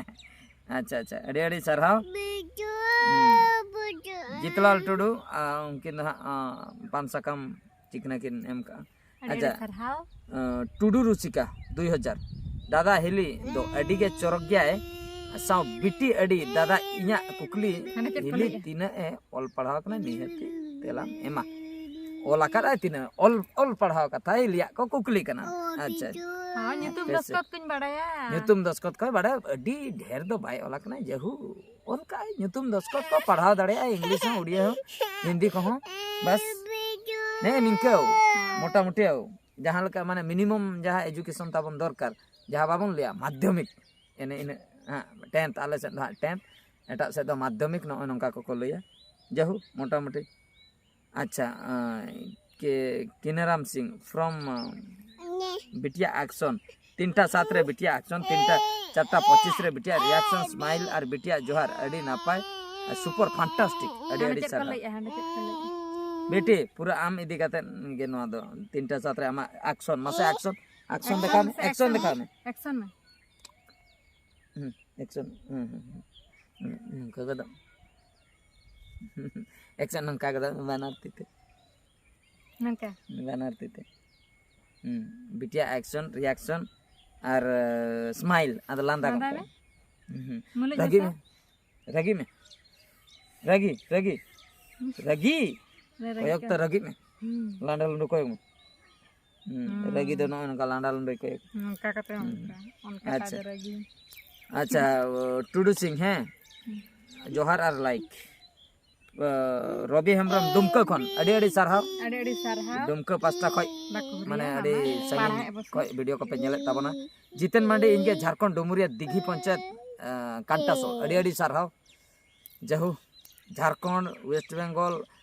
ᱟᱪᱪᱷᱟ ᱟᱪᱪᱷᱟ, ᱟᱹᱰᱤ ᱟᱹᱰᱤ ᱥᱟᱨᱦᱟᱣ᱾ B, two. ᱦᱩᱸ᱾ B, two. ᱡᱤᱛᱞᱟᱞ ᱴᱩᱰᱩ ᱟᱨ ᱩᱱᱠᱤᱱ ᱫᱚ ᱦᱟᱸᱜ ᱟᱸ, ᱯᱟᱱ ᱥᱟᱠᱟᱢ ᱪᱤᱠᱱᱟᱹ ᱠᱤᱱ ᱮᱢ ᱠᱟᱜᱼᱟ᱾ ᱟᱹᱰᱤ ᱟᱪᱪᱷᱟ᱾ ᱟᱹᱰᱤ ᱥᱟᱨᱦᱟᱣ᱾ ᱟᱸ, ᱴᱩᱰᱩ ᱨᱩᱥᱤᱠᱟ ᱫᱩᱭ ᱦᱟᱡᱟᱨ ᱫᱟᱫᱟ ᱦᱤᱞᱤ ᱫᱚ ᱟᱹᱰᱤ ᱜᱮ ᱪᱚᱨᱚᱠ ᱜᱮᱭᱟᱭ ᱥᱟᱶ ᱵᱤᱴᱤ ᱟᱹᱰᱤ ᱫᱟᱫᱟ ᱤᱧᱟᱹᱜ ᱠᱩᱠᱞᱤ ᱦᱟᱱᱮ ᱪᱮᱫ ᱠᱚ ᱦᱤᱞᱤ ᱞᱟᱹᱭᱮᱜᱼᱟ? ᱛᱤᱱᱟᱹᱜ ᱮ ᱚᱞ ᱯᱟᱲᱦᱟᱣ ᱠᱟᱱᱟ ᱱᱤᱦᱟᱹᱛᱤ ᱛᱮᱞᱟᱢ ᱮᱢᱟ᱾ ᱚᱞ ᱟᱠᱟᱫᱟᱭ ᱛᱤᱱᱟᱹᱜ ᱚᱞ ᱚᱞ ᱯᱟᱲᱦᱟᱣ ᱠᱟᱛᱷᱟ ᱦᱤᱞᱤᱭᱟᱜ ᱠᱚ ᱠᱩᱠᱞᱤ ᱠᱟᱱᱟ᱾ ᱟᱪᱪᱷᱟ᱾ ᱦᱚᱸ, ᱧᱩᱛᱩᱢ ᱦᱮᱸ, ᱥᱮ᱾ ᱫᱚᱥᱠᱚᱛ ᱠᱚᱧ ᱵᱟᱲᱟᱭᱟ᱾ ᱧᱩᱛᱩᱢ ᱫᱚᱥᱠᱚᱛ ᱠᱚ ᱵᱟᱲᱟᱭᱟ ᱟᱹᱰᱤ ᱰᱷᱮᱨ ᱫᱚ ᱵᱟᱭ ᱚᱞ ᱟᱠᱟᱱᱟ ᱡᱟᱹᱦᱩ ᱚᱱᱠᱟ ᱧᱩᱛᱩᱢ ᱫᱚᱥᱠᱚᱛ ᱠᱚ ᱯᱟᱲᱦᱟᱣ ᱫᱟᱲᱮᱭᱟᱜᱼᱟ ᱤᱝᱞᱤᱥ ᱦᱚᱸ ᱩᱲᱤᱭᱟ ᱦᱚᱸ ᱦᱤᱱᱫᱤ ᱠᱚᱦᱚᱸ ᱵᱟᱥ ᱱᱮ ᱱᱤᱝᱠᱟᱹ ᱢᱚᱴᱟᱢᱩᱴᱤ ᱡᱟᱦᱟᱸ ᱞᱮᱠᱟ ᱢᱟᱱᱮ ᱢᱤᱱᱤᱢᱟᱢ ᱡᱟᱦᱟᱸ ᱮᱡᱩᱠᱮᱥᱚᱱ ᱛᱟᱵᱚᱱ ᱫᱚᱨᱠᱟᱨ ᱡᱟᱦᱟᱸ ᱵᱟᱵᱚᱱ ᱞᱟᱹᱭᱟ ᱢᱟᱫᱽᱫᱷᱚᱢᱤᱠ ᱮᱱᱮ ᱤᱱᱟᱹᱜ ᱦᱟᱸᱜ ᱴᱮᱱᱛᱷ ᱟᱞᱮ ᱥᱮᱫ ᱫᱚ ᱦᱟᱸᱜ ᱴᱮᱱᱛᱷ ᱮᱴᱟᱜ ᱥᱮᱫ ᱫᱚ ᱢᱟᱫᱽᱫᱷᱚᱢᱤᱠ ᱱᱚᱜᱼᱚᱭ ᱱᱚᱝᱠᱟ ᱠᱚᱠᱚ ᱞᱟᱹᱭᱟ ᱡᱟᱭᱦᱳᱠ ᱢᱚᱴᱟᱢᱩᱴᱤ ᱟᱪᱪᱷᱟ ᱟᱸ, ᱠᱤᱱᱟᱨᱟᱢ ᱥᱤᱝ from ᱵᱤᱴᱤᱭᱟ ᱮᱠᱥᱚᱱ, ᱛᱤᱱᱴᱟ ᱥᱟᱛ ᱨᱮ ᱵᱤᱴᱤᱭᱟ ᱮᱠᱥᱚᱱ, ᱛᱤᱱᱴᱟ ᱪᱟᱨᱴᱟ ᱯᱚᱸᱪᱤᱥ ᱨᱮ ᱵᱤᱴᱤᱭᱟ ᱨᱤᱭᱟᱠᱥᱚᱱ, ᱥᱢᱟᱭᱤᱞ ᱟᱨ ᱵᱤᱴᱤᱭᱟ ᱡᱚᱦᱟᱨ, ᱟᱹᱰᱤ ᱱᱟᱯᱟᱭ, super fantastic, ᱟᱹᱰᱤ ᱦᱟᱸᱰᱮ ᱟᱹᱰᱤ ᱪᱮᱫ ᱠᱚ ᱥᱟᱨᱦᱟᱣ᱾ ᱞᱟᱹᱭᱮᱜᱼᱟ? ᱦᱟᱸᱰᱮ ᱪᱮᱫ ᱠᱚ ᱞᱟᱹᱭᱮᱜᱼᱟ? ᱵᱤᱴᱤ, ᱯᱩᱨᱟᱹ ᱟᱢ ᱤᱫᱤ ᱠᱟᱛᱮ ᱜᱮ ᱱᱚᱣᱟ ᱫᱚ, ᱛᱤᱱᱴᱟ ᱥᱟᱛ ᱨᱮ ᱟᱢᱟᱜ ᱮᱠᱥᱚᱱ, ᱢᱟᱥᱮ ᱮᱠᱥᱚᱱ, ᱮᱠᱥᱚᱱ ᱫᱮᱠᱷᱟᱣ ᱢᱮ, ᱮᱠᱥᱚᱱ ᱫᱮᱠᱷᱟᱣ ᱢᱮ᱾ ᱮᱠᱥᱚᱱ ᱢᱮ᱾ ᱦᱩᱸ, ᱮᱠᱥᱚᱱ, ᱦᱩᱸ, ᱦᱩᱸ, ᱦᱩᱸ, ᱦᱩᱸ, ᱱᱚᱝᱠᱟ ᱠᱟᱫᱟ᱾ ᱮᱠᱥᱚᱱ ᱱᱚᱝᱠᱟ ᱠᱟᱫᱟ, ᱵᱟᱱᱟᱨ ᱛᱤ ᱛᱮ᱾ ᱱᱚᱝᱠᱟ᱾ ᱵᱟᱱᱟᱨ ᱛᱤ ᱛᱮ᱾ ᱦᱩᱸ, ᱵᱤᱴᱤᱭᱟ ᱮᱠᱥᱚᱱ, ᱨᱤᱭᱟᱠᱥᱚᱱ ᱟᱨ, ᱮ, ᱥᱢᱟᱭᱤᱞ, ᱟᱫᱚ ᱞᱟᱸᱫᱟ ᱞᱟᱸᱫᱟᱭ ᱜᱚᱫ ᱢᱮ᱾ ᱠᱟᱜ ᱢᱮ᱾ ᱦᱩᱸ, ᱦᱩᱸ᱾ ᱢᱩᱞᱩᱡ ᱨᱟᱹᱜᱤ ᱦᱟᱥᱟ᱾ ᱢᱮ, ᱨᱟᱹᱜᱤ ᱢᱮ, ᱨᱟᱹᱜᱤ, ᱨᱟᱹᱜᱤ, ᱦᱩᱸ᱾ ᱨᱟᱹᱜᱤ᱾ ᱨᱮ ᱨᱟᱹᱜᱤ ᱠᱚᱭᱚᱜ ᱠᱟᱱᱟ᱾ ᱛᱮ ᱨᱟᱹᱜᱤ ᱢᱮ᱾ ᱦᱩᱸ᱾ ᱞᱟᱸᱰᱟ ᱞᱩᱸᱰᱟᱹ ᱠᱚᱭᱚᱜ ᱢᱮ᱾ ᱦᱩᱸ, ᱦᱩᱸ᱾ ᱨᱟᱹᱜᱤ ᱫᱚ ᱱᱚᱜᱼᱚᱭ ᱱᱚᱝᱠᱟ ᱞᱟᱸᱰᱟ ᱞᱩᱸᱰᱟᱹ ᱠᱚᱭᱚᱜ᱾ ᱱᱚᱝᱠᱟ ᱠᱟᱛᱮ ᱦᱩᱸ᱾ ᱚᱱᱠᱟ, ᱚᱱᱠᱟ ᱟᱪᱪᱷᱟ᱾ ᱠᱷᱟᱡ ᱫᱚ ᱨᱟᱹᱜᱤ᱾ ᱟᱪᱪᱷᱟ, ᱚ, ᱴᱩᱰᱩ ᱥᱤᱝ, ᱦᱮᱸ? ᱦᱩᱸ᱾ ᱡᱚᱦᱟᱨ ᱟᱨ ᱞᱟᱭᱤᱠ᱾ ᱚ, ᱨᱚᱵᱤ ᱦᱮᱢᱵᱨᱚᱢ ᱫᱩᱢᱠᱟᱹ ᱠᱷᱚᱱ ᱟᱹᱰᱤ ᱟᱹᱰᱤ ᱥᱟᱨᱦᱟᱣ᱾ ᱟᱹᱰᱤ ᱟᱹᱰᱤ ᱥᱟᱨᱦᱟᱣ᱾ ᱫᱩᱢᱠᱟ ᱯᱟᱥᱴᱟ ᱠᱷᱚᱡ, ᱵᱟᱠᱚ ᱦᱩᱨᱤᱭᱟ, ᱢᱟᱱᱮ ᱟᱹᱰᱤ ᱵᱟᱝ ᱥᱟᱺᱜᱤᱧ ᱯᱟᱲᱦᱟᱜ ᱮ ᱵᱚᱥᱮ᱾ ᱠᱷᱚᱡ ᱵᱷᱤᱰᱤᱭᱳ ᱠᱚᱯᱮ ᱧᱮᱞᱮᱫ ᱛᱟᱵᱚᱱᱟ᱾ ᱡᱤᱛᱮᱱ ᱢᱟᱱᱰᱤ, ᱤᱧ ᱜᱮ ᱡᱷᱟᱲᱠᱷᱚᱸᱰ ᱰᱩᱢᱩᱨᱤᱭᱟ ᱫᱤᱜᱷᱤ ᱯᱚᱧᱪᱟᱭᱮᱛ, ᱮ, ᱠᱟᱱᱴᱟᱥᱳ, ᱟᱹᱰᱤ ᱟᱹᱰᱤ ᱥᱟᱨᱦᱟᱣ᱾ ᱡᱟᱦᱳ, ᱡᱷᱟᱲᱠᱷᱚᱸᱰ, ᱳᱭᱮᱥᱴ ᱵᱮᱝᱜᱚᱞ,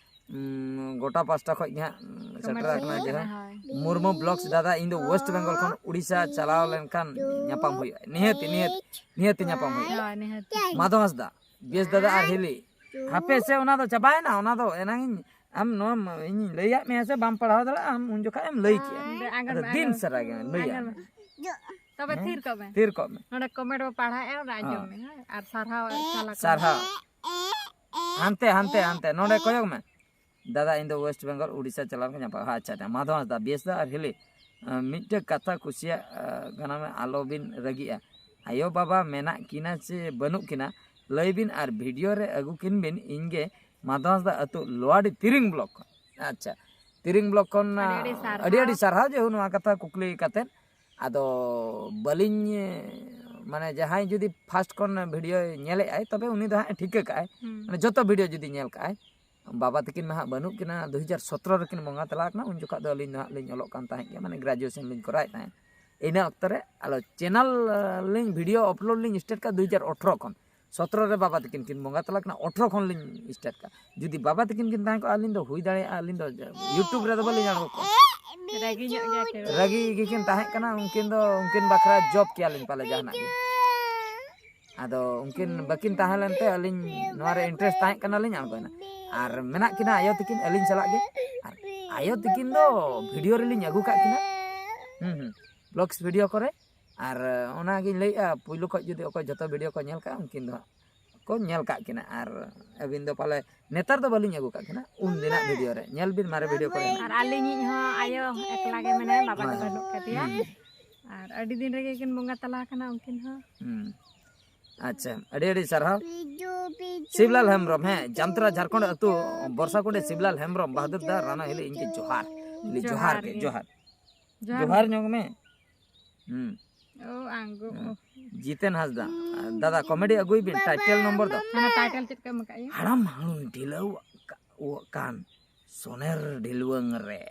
ᱩᱸ, ᱜᱚᱴᱟ ᱯᱟᱥᱴᱟ ᱠᱷᱚᱡ ᱜᱮ ᱦᱟᱸᱜ, ᱩᱸ, ᱥᱮᱴᱮᱨ ᱟᱠᱟᱱᱟ᱾ ᱡᱟᱦᱳ, ᱦᱳᱭ᱾ ᱢᱩᱨᱢᱩ ᱵᱞᱚᱜᱥ ᱫᱟᱫᱟ, ᱤᱧ ᱫᱚ ᱳᱭᱮᱥᱴ ᱵᱮᱝᱜᱚᱞ ᱠᱷᱚᱱ ᱩᱲᱤᱥᱥᱟ ᱪᱟᱞᱟᱣ ᱞᱮᱱᱠᱷᱟᱱ ᱧᱟᱯᱟᱢ ᱦᱩᱭᱩᱜᱼᱟ᱾ ᱱᱤᱦᱟᱹᱛ, ᱱᱤᱦᱟᱹᱛ, ᱱᱤᱦᱟᱹᱛ ᱧᱟᱯᱟᱢ ᱦᱩᱭᱩᱜᱼᱟ᱾ ᱦᱳᱭ, ᱱᱤᱦᱟᱹᱛ᱾ ᱢᱟᱫᱷᱚ ᱦᱟᱸᱥᱫᱟ, ᱵᱮᱥ ᱫᱟᱫᱟ ᱟᱨ ᱦᱤᱞᱤ᱾ ᱦᱟᱯᱮ ᱥᱮ, ᱚᱱᱟ ᱫᱚ ᱪᱟᱵᱟᱭᱮᱱᱟ, ᱚᱱᱟ ᱫᱚ ᱮᱱᱟᱝ ᱤᱧ, ᱟᱢ ᱱᱚᱣᱟ ᱤᱧᱤᱧ ᱞᱟᱹᱭᱟᱫ ᱢᱮᱭᱟ ᱥᱮ, ᱵᱟᱢ ᱯᱟᱲᱦᱟᱣ ᱫᱟᱲᱮᱭᱟᱜᱼᱟ, ᱟᱢ ᱩᱱ ᱡᱚᱠᱷᱟᱜ ᱮᱢ ᱞᱟᱹᱭ ᱠᱮᱭᱟ᱾ ᱟᱸᱡᱚᱢ ᱟᱫᱚ ᱢᱮ, ᱫᱤᱱ ᱟᱸᱡᱚᱢ ᱢᱮ᱾ ᱥᱟᱨᱟ ᱜᱮ ᱞᱟᱹᱭᱟᱢ᱾ ᱟᱸᱡᱚᱢ ᱢᱮ᱾ ᱛᱚᱵᱮ ᱦᱮᱸ? ᱛᱷᱤᱨ ᱠᱚᱜ ᱢᱮ᱾ ᱛᱷᱤᱨ ᱠᱚᱜ ᱢᱮ᱾ ᱱᱚᱰᱮ ᱠᱚᱢᱮᱱᱴ ᱵᱚ ᱯᱟᱲᱦᱟᱣᱮᱫᱼᱟ, ᱚᱱᱟ ᱟᱸᱡᱚᱢ ᱦᱚᱸ᱾ ᱢᱮ, ᱦᱮᱸ? ᱟᱨ ᱥᱟᱨᱦᱟᱣ ᱪᱟᱞ ᱟᱠᱚ ᱢᱮ᱾ ᱥᱟᱨᱦᱟᱣ᱾ ᱦᱟᱱᱛᱮ, ᱦᱟᱱᱛᱮ, ᱦᱟᱱᱛᱮ᱾ ᱱᱚᱰᱮ ᱠᱚᱭᱚᱜ ᱢᱮ᱾ ᱫᱟᱫᱟ, ᱤᱧ ᱫᱚ ᱳᱭᱮᱥᱴ ᱵᱮᱝᱜᱚᱞ, ᱩᱲᱤᱥᱥᱟ ᱪᱟᱞᱟᱣ ᱞᱮᱱᱠᱷᱟᱱ ᱧᱟᱯᱟᱢ᱾ ᱟᱪᱪᱷᱟ, ᱟᱪᱪᱷᱟ᱾ ᱢᱟᱫᱷᱚ ᱦᱟᱸᱥᱫᱟ, ᱵᱮᱥ ᱫᱟ ᱟᱨ ᱦᱤᱞᱤ, ᱟᱸ, ᱢᱤᱫᱴᱮᱡ ᱠᱟᱛᱷᱟ ᱠᱩᱥᱤᱭᱟᱜ, ᱟᱸ, ᱠᱟᱱᱟ ᱢᱮ, ᱟᱞᱚ ᱵᱤᱱ ᱨᱟᱹᱜᱤᱜᱼᱟ᱾ ᱟᱭᱳ ᱵᱟᱵᱟ ᱢᱮᱱᱟᱜ ᱠᱤᱱᱟ ᱪᱮ ᱵᱟᱹᱱᱩᱜ ᱠᱤᱱᱟ, ᱞᱟᱹᱭ ᱵᱤᱱ ᱟᱨ ᱵᱷᱤᱰᱤᱭᱳ ᱨᱮ ᱟᱹᱜᱩ ᱠᱤᱱ ᱵᱤᱱ, ᱤᱧ ᱜᱮ ᱢᱟᱫᱷᱚ ᱦᱟᱸᱥᱫᱟ, ᱟᱹᱛᱩ ᱞᱳᱣᱟᱰᱤ, ᱛᱤᱨᱤᱝ ᱵᱞᱚᱠ ᱠᱷᱚᱱ᱾ ᱟᱪᱪᱷᱟ, ᱛᱤᱨᱤᱝ ᱵᱞᱚᱠ ᱠᱷᱚᱱ, ᱟᱹᱰᱤ ᱟᱹᱰᱤ ᱥᱟᱨᱦᱟᱣ᱾ ᱟᱹᱰᱤ ᱟᱹᱰᱤ ᱥᱟᱨᱦᱟᱣ ᱡᱮ ᱱᱚᱣᱟ ᱠᱟᱛᱷᱟ ᱠᱩᱠᱞᱤ ᱠᱟᱛᱮᱫ᱾ ᱟᱫᱚ ᱵᱟᱹᱞᱤᱧ, ᱢᱟᱱᱮ, ᱡᱟᱦᱟᱸᱭ ᱡᱩᱫᱤ ᱯᱷᱟᱥᱴ ᱠᱷᱚᱱ ᱵᱷᱤᱰᱤᱭᱳ ᱧᱮᱞᱮᱫ ᱟᱭ, ᱛᱚᱵᱮ ᱩᱱᱤ ᱫᱚ ᱦᱟᱸᱜ ᱮ ᱴᱷᱤᱠᱟᱹ ᱠᱟᱜᱼᱟᱭ᱾ ᱦᱩᱸ᱾ ᱢᱟᱱᱮ, ᱡᱚᱛᱚ ᱵᱷᱤᱰᱤᱭᱳ ᱡᱩᱫᱤ ᱧᱮᱞ ᱠᱟᱜᱼᱟᱭ, ᱵᱟᱵᱟ ᱛᱟᱹᱠᱤᱱ ᱢᱟ ᱦᱟᱸᱜ ᱵᱟᱹᱱᱩᱜ ᱠᱤᱱᱟ, ᱫᱩ ᱦᱟᱡᱟᱨ ᱥᱚᱛᱨᱚ ᱨᱮᱠᱤᱱ ᱵᱚᱸᱜᱟ ᱛᱟᱞᱟ ᱟᱠᱟᱱᱟ, ᱩᱱ ᱡᱚᱠᱷᱟᱜ ᱫᱚ ᱟᱹᱞᱤᱧ ᱫᱚ ᱦᱟᱸᱜ ᱞᱤᱧ ᱚᱞᱚᱜ ᱠᱟᱱ ᱛᱟᱦᱮᱸᱫ ᱜᱮᱭᱟ, ᱢᱟᱱᱮ, ᱜᱨᱮᱡᱩᱭᱮᱥᱚᱱ ᱞᱤᱧ ᱠᱚᱨᱟᱣᱮᱫ ᱛᱟᱦᱮᱸᱫ᱾ ᱤᱱᱟᱹ ᱚᱠᱛᱚ ᱨᱮ ᱟᱞᱚ ᱪᱮᱱᱮᱞ, ᱟᱸ, ᱞᱤᱧ ᱵᱷᱤᱰᱤᱭᱳ ᱟᱯᱞᱳᱰ ᱞᱤᱧ ᱥᱴᱟᱨᱴ ᱠᱟᱜᱼᱟ ᱫᱩ ᱦᱟᱡᱟᱨ ᱟᱴᱷᱨᱚ ᱠᱷᱚᱱ᱾ ᱥᱚᱛᱨᱚ ᱨᱮ ᱵᱟᱵᱟ ᱛᱟᱹᱠᱤᱱ ᱠᱤᱱ ᱵᱚᱸᱜᱟ ᱛᱟᱞᱟ ᱠᱟᱱᱟ, ᱟᱴᱷᱨᱚ ᱠᱷᱚᱱ ᱞᱤᱧ ᱥᱴᱟᱨᱴ ᱠᱟᱜᱼᱟ᱾ ᱡᱩᱫᱤ ᱵᱟᱵᱟ ᱛᱟᱹᱠᱤᱱ ᱠᱤᱱ ᱛᱟᱦᱮᱸ ᱠᱚᱜᱼᱟ, ᱟᱹᱞᱤᱧ ᱫᱚ ᱦᱩᱭ ᱫᱟᱲᱮᱭᱟᱜᱼᱟ, ᱟᱹᱞᱤᱧ ᱫᱚ YouTube ᱨᱮᱫᱚ ᱵᱟᱹᱞᱤᱧ ᱟᱬᱜᱚ ᱠᱚᱜᱼᱟ᱾ ᱨᱟᱹᱜᱤ ᱧᱚᱜ ᱜᱮᱭᱟ ᱠᱤᱱ᱾ ᱨᱟᱹᱜᱤ ᱜᱮᱠᱤᱱ ᱛᱟᱦᱮᱸ ᱠᱟᱱᱟ, ᱩᱱᱠᱤᱱ ᱫᱚ ᱩᱱᱠᱤᱱ ᱵᱟᱠᱷᱨᱟ ᱡᱚᱵ ᱠᱮᱭᱟᱞᱤᱧ ᱯᱟᱞᱮ ᱡᱟᱦᱟᱱᱟᱜ ᱜᱮ᱾ ᱟᱫᱚ ᱩᱱᱠᱤᱱ ᱵᱟᱹᱠᱤᱱ ᱛᱟᱦᱮᱸ ᱞᱮᱱᱛᱮ ᱟᱹᱞᱤᱧ ᱱᱚᱣᱟ ᱨᱮ ᱤᱱᱴᱟᱨᱮᱥᱴ ᱛᱟᱦᱮᱸ ᱠᱟᱱᱟᱞᱤᱧ, ᱟᱬᱜᱚᱭᱮᱱᱟ᱾ ᱟᱨ ᱢᱮᱱᱟᱜ ᱠᱤᱱᱟ ᱟᱭᱳ ᱛᱟᱹᱠᱤᱱ ᱟᱹᱞᱤᱧ ᱥᱟᱞᱟᱜ ᱜᱮ᱾ ᱟᱨ ᱟᱭᱳ ᱛᱟᱹᱠᱤᱱ ᱫᱚ ᱵᱷᱤᱰᱤᱭᱳ ᱨᱮᱞᱤᱧ ᱟᱹᱜᱩ ᱠᱟᱜ ᱠᱤᱱᱟ, ᱦᱩᱸ ᱦᱩᱸ, ᱵᱞᱚᱜᱥ ᱵᱷᱤᱰᱤᱭᱳ ᱠᱚᱨᱮ᱾ ᱟᱨ ᱚᱱᱟᱜᱤᱧ ᱞᱟᱹᱭᱮᱫᱼᱟ, ᱯᱩᱭᱞᱩ ᱠᱷᱚᱡ ᱡᱩᱫᱤ ᱚᱠᱚᱭ ᱡᱚᱛᱚ ᱵᱷᱤᱰᱤᱭᱳ ᱠᱚ ᱧᱮᱞ ᱠᱟᱜᱼᱟ, ᱩᱱᱠᱤᱱ ᱫᱚ ᱦᱟᱸᱜ ᱠᱚ ᱧᱮᱞ ᱠᱟᱜ ᱠᱤᱱᱟ᱾ ᱟᱨ ᱟᱹᱵᱤᱱ ᱫᱚ ᱯᱟᱞᱮ ᱱᱮᱛᱟᱨ ᱫᱚ ᱵᱟᱹᱞᱤᱧ ᱟᱹᱜᱩ ᱠᱟᱜ ᱠᱤᱱᱟ, ᱩᱱ ᱫᱤᱱᱟᱜ ᱵᱷᱤᱰᱤᱭᱳ ᱨᱮ ᱧᱮᱞ ᱵᱤᱱ, ᱢᱟᱨᱮ ᱵᱷᱤᱰᱤᱭᱳ ᱠᱚᱨᱮ ᱦᱮᱱᱟᱜ᱾ ᱟᱨ ᱟᱹᱞᱤᱧᱤᱡ ᱦᱚᱸ ᱟᱭᱳ ᱮᱠᱞᱟ ᱜᱮ ᱢᱮᱱᱟᱭᱟ, ᱵᱟᱵᱟ ᱫᱚ ᱦᱳᱭ᱾ ᱵᱟᱹᱱᱩᱜ ᱠᱟᱫᱮᱭᱟ᱾ ᱦᱩᱸ, ᱟᱨ ᱟᱹᱰᱤ ᱫᱤᱱ ᱨᱮᱜᱮ ᱠᱤᱱ ᱵᱚᱸᱜᱟ ᱛᱟᱞᱟ ᱟᱠᱟᱱᱟ ᱩᱱᱠᱤᱱ ᱦᱚᱸ᱾ ᱦᱩᱸ᱾ ᱟᱪᱪᱷᱟ, ᱟᱹᱰᱤ ᱟᱹᱰᱤ ᱥᱟᱨᱦᱟᱣ᱾ ᱥᱤᱵᱞᱟᱞ ᱦᱮᱢᱵᱨᱚᱢ, ᱦᱮᱸ, ᱡᱟᱢᱛᱨᱟ ᱡᱷᱟᱲᱠᱷᱚᱸᱰ ᱟᱹᱛᱩ ᱵᱚᱨᱥᱟᱠᱩᱸᱰᱤ ᱥᱤᱵᱞᱟᱞ ᱦᱮᱢᱵᱨᱚᱢ ᱵᱟᱦᱟᱫᱩᱨ ᱫᱟ ᱨᱟᱱᱟ ᱦᱤᱞᱤ ᱤᱧ ᱠᱤ ᱡᱚᱦᱟᱨ᱾ ᱦᱤᱞᱤ ᱡᱚᱦᱟᱨ ᱡᱚᱦᱟᱨ ᱜᱮ, ᱜᱮ᱾ ᱡᱚᱦᱟᱨ᱾ ᱡᱚᱦᱟᱨ ᱡᱚᱦᱟᱨ ᱜᱮ᱾ ᱧᱚᱜ ᱢᱮ᱾ ᱦᱩᱸ᱾ ᱳ ᱟᱝᱜᱚ, ᱳ᱾ ᱡᱤᱛᱮᱱ ᱦᱟᱸᱥᱫᱟ, ᱫᱟᱫᱟ ᱠᱚᱢᱮᱰᱤ ᱟᱹᱜᱩᱭ ᱵᱤᱱ, ᱴᱟᱭᱴᱮᱞ ᱱᱚᱢᱵᱚᱨ ᱫᱚ᱾ ᱦᱟᱱᱟ ᱴᱟᱭᱴᱮᱞ ᱪᱮᱫ ᱠᱚ ᱮᱢ ᱟᱠᱟᱫ ᱭᱟ? ᱦᱟᱲᱟᱢ ᱦᱟᱹᱬᱩᱭ ᱰᱷᱤᱞᱟᱹᱣ ᱠᱟᱱ ᱥᱚᱱᱮᱨ ᱰᱷᱤᱞᱣᱟᱹᱝ ᱨᱮ᱾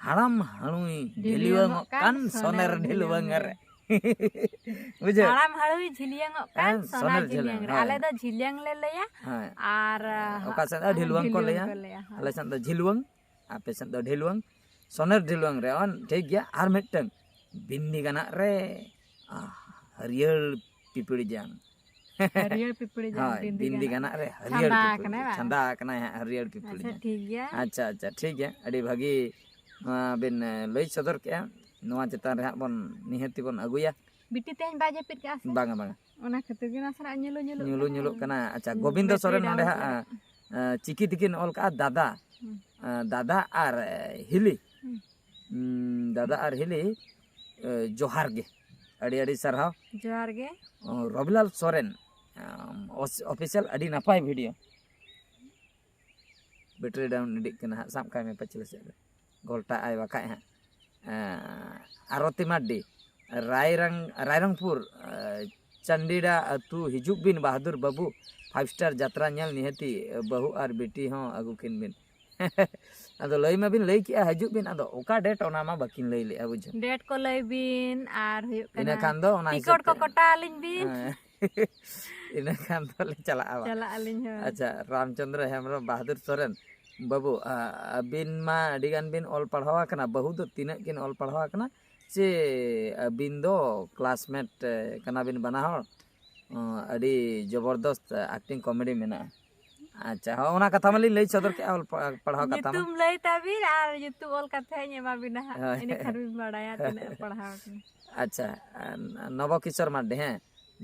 ᱦᱟᱲᱟᱢ ᱦᱟᱹᱬᱩᱭ ᱰᱷᱤᱞᱣᱟᱹᱝᱚᱜ ᱰᱷᱤᱞᱣᱟᱹᱝᱚᱜ ᱠᱟᱱ ᱥᱚᱱᱮᱨ ᱰᱷᱤᱞᱣᱟᱹᱝ ᱨᱮ᱾ ᱵᱩᱡᱷᱟᱹᱣ? ᱦᱟᱲᱟᱢ ᱦᱟᱹᱬᱩᱭ ᱡᱷᱤᱞᱭᱟᱹᱝᱚᱜ ᱠᱟᱱ ᱦᱮᱸ, ᱥᱚᱱᱮᱨ ᱥᱚᱱᱮᱨ ᱡᱷᱤᱞᱭᱟᱹᱝ, ᱨᱮ᱾ ᱦᱳᱭ᱾ ᱟᱞᱮ ᱫᱚ ᱡᱷᱤᱞᱭᱟᱹᱝ ᱞᱮ ᱞᱟᱹᱭᱟ᱾ ᱦᱮᱸ᱾ ᱟᱨ ᱚᱠᱟ ᱥᱮᱫ ᱫᱚ ᱰᱷᱤᱞᱣᱟᱹᱝ ᱠᱚ ᱞᱟᱹᱭᱟ᱾ ᱠᱚ ᱞᱟᱹᱭᱟ, ᱦᱳᱭ᱾ ᱟᱞᱮ ᱥᱮᱫ ᱫᱚ ᱡᱷᱤᱞᱣᱟᱹᱝ, ᱟᱯᱮ ᱥᱮᱫ ᱫᱚ ᱰᱷᱤᱞᱣᱟᱹᱝ, ᱥᱚᱱᱮᱨ ᱰᱷᱤᱞᱣᱟᱹᱝ ᱨᱮ᱾ ᱚᱱ ᱴᱷᱤᱠ ᱜᱮᱭᱟ᱾ ᱟᱨ ᱢᱤᱫᱴᱟᱝ ᱵᱤᱱᱫᱤ ᱜᱟᱱᱟᱜ ᱨᱮ, ᱟᱦ, ᱦᱟᱹᱨᱭᱟᱹᱲ ᱯᱤᱯᱤᱲ ᱡᱟᱝ᱾ ᱦᱟᱹᱨᱭᱟᱹᱲ ᱯᱤᱯᱤᱲ ᱡᱟᱝ, ᱦᱳᱭ, ᱵᱤᱱᱫᱤ ᱵᱤᱱᱫᱤ ᱜᱟᱱᱟᱜ᱾ ᱜᱟᱱᱟᱜ ᱨᱮ ᱦᱟᱹᱨᱭᱟᱹᱲ ᱪᱷᱟᱸᱫᱟ ᱯᱤᱯᱤᱲ ᱟᱠᱟᱱᱟᱭ ᱡᱟᱝ᱾ ᱵᱟᱝ? ᱪᱷᱟᱸᱫᱟ ᱟᱠᱟᱱᱟᱭ ᱦᱟᱸᱜ ᱦᱟᱹᱨᱭᱟᱹᱲ ᱯᱤᱯᱤᱲ ᱟᱪᱪᱷᱟ, ᱡᱟᱝ᱾ ᱴᱷᱤᱠ ᱜᱮᱭᱟ᱾ ᱟᱪᱪᱷᱟ, ᱟᱪᱪᱷᱟ, ᱴᱷᱤᱠ ᱜᱮᱭᱟ᱾ ᱟᱹᱰᱤ ᱵᱷᱟᱹᱜᱤ, ᱱᱚᱣᱟ ᱵᱤᱱ, ᱮ, ᱞᱟᱹᱭ ᱥᱚᱫᱚᱨ ᱠᱮᱜᱼᱟ᱾ ᱱᱚᱣᱟ ᱪᱮᱛᱟᱱ ᱨᱮ ᱦᱟᱸᱜ ᱵᱚᱱ ᱱᱤᱦᱟᱹᱛᱤ ᱵᱚᱱ ᱟᱹᱜᱩᱭᱟ᱾ ᱵᱤᱴᱤ ᱛᱮᱦᱮᱧ ᱵᱟᱭ ᱡᱟᱹᱯᱤᱫ ᱠᱟᱜᱼᱟ ᱥᱮ? ᱵᱟᱝᱟ, ᱵᱟᱝᱟ᱾ ᱚᱱᱟ ᱠᱷᱟᱹᱛᱤᱨ ᱜᱮ ᱱᱟᱥᱮᱱᱟᱜ ᱧᱩᱞᱩ ᱧᱩᱞᱩᱜ ᱧᱩᱞᱩ ᱠᱟᱱᱟ᱾ ᱧᱩᱞᱩᱜ ᱠᱟᱱᱟ᱾ ᱟᱪᱪᱷᱟ, ᱦᱩᱸ, ᱜᱳᱵᱤᱱᱫᱚ ᱵᱮᱴᱨᱤ ᱥᱚᱨᱮᱱ ᱱᱚᱰᱮ ᱰᱟᱣᱩᱱ ᱦᱟᱸᱜ, ᱠᱟᱱᱟ᱾ ᱮ, ᱮ, ᱪᱤᱠᱤ ᱛᱮᱠᱤᱱ ᱚᱞ ᱠᱟᱜᱼᱟ, ᱫᱟᱫᱟ᱾ ᱦᱩᱸ᱾ ᱮ, ᱫᱟᱫᱟ ᱟᱨ, ᱮ, ᱦᱤᱞᱤ᱾ ᱦᱩᱸ᱾ ᱩᱸ, ᱫᱟᱫᱟ ᱟᱨ ᱦᱤᱞᱤ, ᱮ, ᱡᱚᱦᱟᱨ ᱜᱮ᱾ ᱟᱹᱰᱤ ᱟᱹᱰᱤ ᱥᱟᱨᱦᱟᱣ᱾ ᱡᱚᱦᱟᱨ ᱜᱮ᱾ ᱚ, ᱨᱚᱵᱤᱞᱟᱞ ᱥᱚᱨᱮᱱ, ᱟᱢ, ᱚᱥ-, ᱚᱯᱷᱤᱥᱤᱭᱟᱞ, ᱟᱹᱰᱤ ᱱᱟᱯᱟᱭ ᱵᱷᱤᱰᱤᱭᱳ᱾ ᱵᱮᱴᱨᱤ ᱰᱟᱣᱩᱱ ᱤᱫᱤᱜ ᱠᱟᱱᱟ ᱦᱟᱸᱜ, ᱥᱟᱵ ᱠᱟᱜ ᱢᱮ ᱯᱟᱹᱪᱷᱞᱟᱹ ᱥᱮᱫ ᱨᱮ᱾ ᱜᱷᱚᱞᱴᱟᱜ ᱟᱭ ᱵᱟᱠᱷᱟᱡ ᱦᱟᱸᱜ᱾ ᱮᱸ, ᱟᱨᱚᱛᱤ ᱢᱟᱨᱰᱤ, ᱨᱟᱭᱨᱟᱝ-, ᱨᱟᱭᱨᱚᱝᱯᱩᱨ, ᱮᱸ, ᱪᱟᱱᱰᱤᱰᱟ ᱟᱹᱛᱩ ᱦᱤᱡᱩᱜ ᱵᱤᱱ ᱵᱟᱦᱟᱫᱩᱨ ᱵᱟᱹᱵᱩ, ᱯᱷᱟᱭᱤᱵᱷ ᱥᱴᱟᱨ ᱡᱟᱛᱨᱟ ᱧᱮᱞ ᱱᱤᱦᱟᱹᱛᱤ, ᱵᱟᱹᱦᱩ ᱟᱨ ᱵᱤᱴᱤ ᱦᱚᱸ ᱟᱹᱜᱩ ᱠᱤᱱ ᱵᱤᱱ᱾ ᱟᱫᱚ ᱞᱟᱹᱭ ᱢᱟᱵᱤᱱ ᱞᱟᱹᱭ ᱠᱮᱜᱼᱟ ᱦᱤᱡᱩᱜ ᱵᱤᱱ, ᱟᱫᱚ ᱚᱠᱟ ᱰᱮᱴ ᱚᱱᱟ ᱢᱟ ᱵᱟᱹᱠᱤᱱ ᱞᱟᱹᱭ ᱞᱮᱜᱼᱟ, ᱵᱩᱡᱷᱟᱹᱣ᱾ ᱰᱮᱴ ᱠᱚ ᱞᱟᱹᱭ ᱵᱤᱱ, ᱟᱨ ᱦᱩᱭᱩᱜ ᱠᱟᱱᱟ ᱤᱱᱟᱹ ᱠᱷᱟᱱ ᱫᱚ ᱚᱱᱟ ᱦᱤᱥᱟᱹᱵ ᱴᱤᱠᱚᱴ ᱠᱚ ᱛᱮ᱾ ᱠᱚᱴᱟ ᱟᱹᱞᱤᱧ ᱵᱤᱱ᱾ ᱦᱮᱸ᱾ ᱤᱱᱟᱹ ᱠᱷᱟᱱ ᱫᱚᱞᱮ ᱪᱟᱞᱟᱜᱼᱟ ᱵᱟᱝ? ᱪᱟᱞᱟᱜ ᱟᱹᱞᱤᱧ ᱦᱚᱸ᱾ ᱟᱪᱪᱷᱟ, ᱨᱟᱢᱪᱚᱸᱫᱽᱨᱚ ᱦᱮᱢᱵᱨᱚᱢ, ᱵᱟᱦᱟᱫᱩᱨ ᱥᱚᱨᱮᱱ ᱵᱟᱹᱵᱩ, ᱟ, ᱟᱹᱵᱤᱱ ᱢᱟ ᱟᱹᱰᱤ ᱜᱟᱱ ᱵᱤᱱ ᱚᱞ ᱯᱟᱲᱦᱟᱣ ᱟᱠᱟᱱᱟ, ᱵᱟᱹᱦᱩ ᱫᱚ ᱛᱤᱱᱟᱹᱜ ᱠᱤᱱ ᱚᱞ ᱯᱟᱲᱦᱟᱣ ᱟᱠᱟᱱᱟ? ᱪᱮ ᱟᱹᱵᱤᱱ ᱫᱚ ᱠᱞᱟᱥᱢᱮᱴ ᱠᱟᱱᱟ ᱵᱤᱱ ᱵᱟᱱᱟ ᱦᱚᱲ? ᱚ, ᱟᱹᱰᱤ ᱡᱚᱵᱚᱨᱫᱚᱥᱛ ᱮᱠᱴᱤᱝ ᱠᱚᱢᱮᱰᱤ ᱢᱮᱱᱟᱜᱼᱟ᱾ ᱟᱪᱪᱷᱟ, ᱦᱚᱸ, ᱚᱱᱟ ᱠᱟᱛᱷᱟ ᱢᱟᱞᱤᱧ ᱞᱟᱹᱭ ᱥᱚᱫᱚᱨ ᱠᱮᱫᱼᱟ, ᱚᱞ ᱯᱟ- ᱯᱟᱲᱦᱟᱣ ᱠᱟᱛᱷᱟ ᱢᱟ᱾ ᱧᱩᱛᱩᱢ ᱞᱟᱹᱭ ᱛᱟᱵᱤᱱ ᱟᱨ ᱧᱩᱛᱩᱢ ᱚᱞ ᱠᱟᱛᱮ ᱤᱧ ᱮᱢᱟ ᱵᱤᱱᱟ ᱦᱟᱸᱜ᱾ ᱦᱳᱭ᱾ ᱤᱱᱟᱹ ᱠᱷᱟᱱ ᱵᱤᱱ ᱵᱟᱲᱟᱭᱟ ᱛᱤᱱᱟᱹᱜ ᱯᱟᱲᱦᱟᱣ ᱟᱠᱟᱱᱟ᱾ ᱟᱪᱪᱷᱟ, ᱱᱚᱵᱚ ᱠᱤᱥᱳᱨ ᱢᱟᱨᱰᱤ, ᱦᱮᱸ,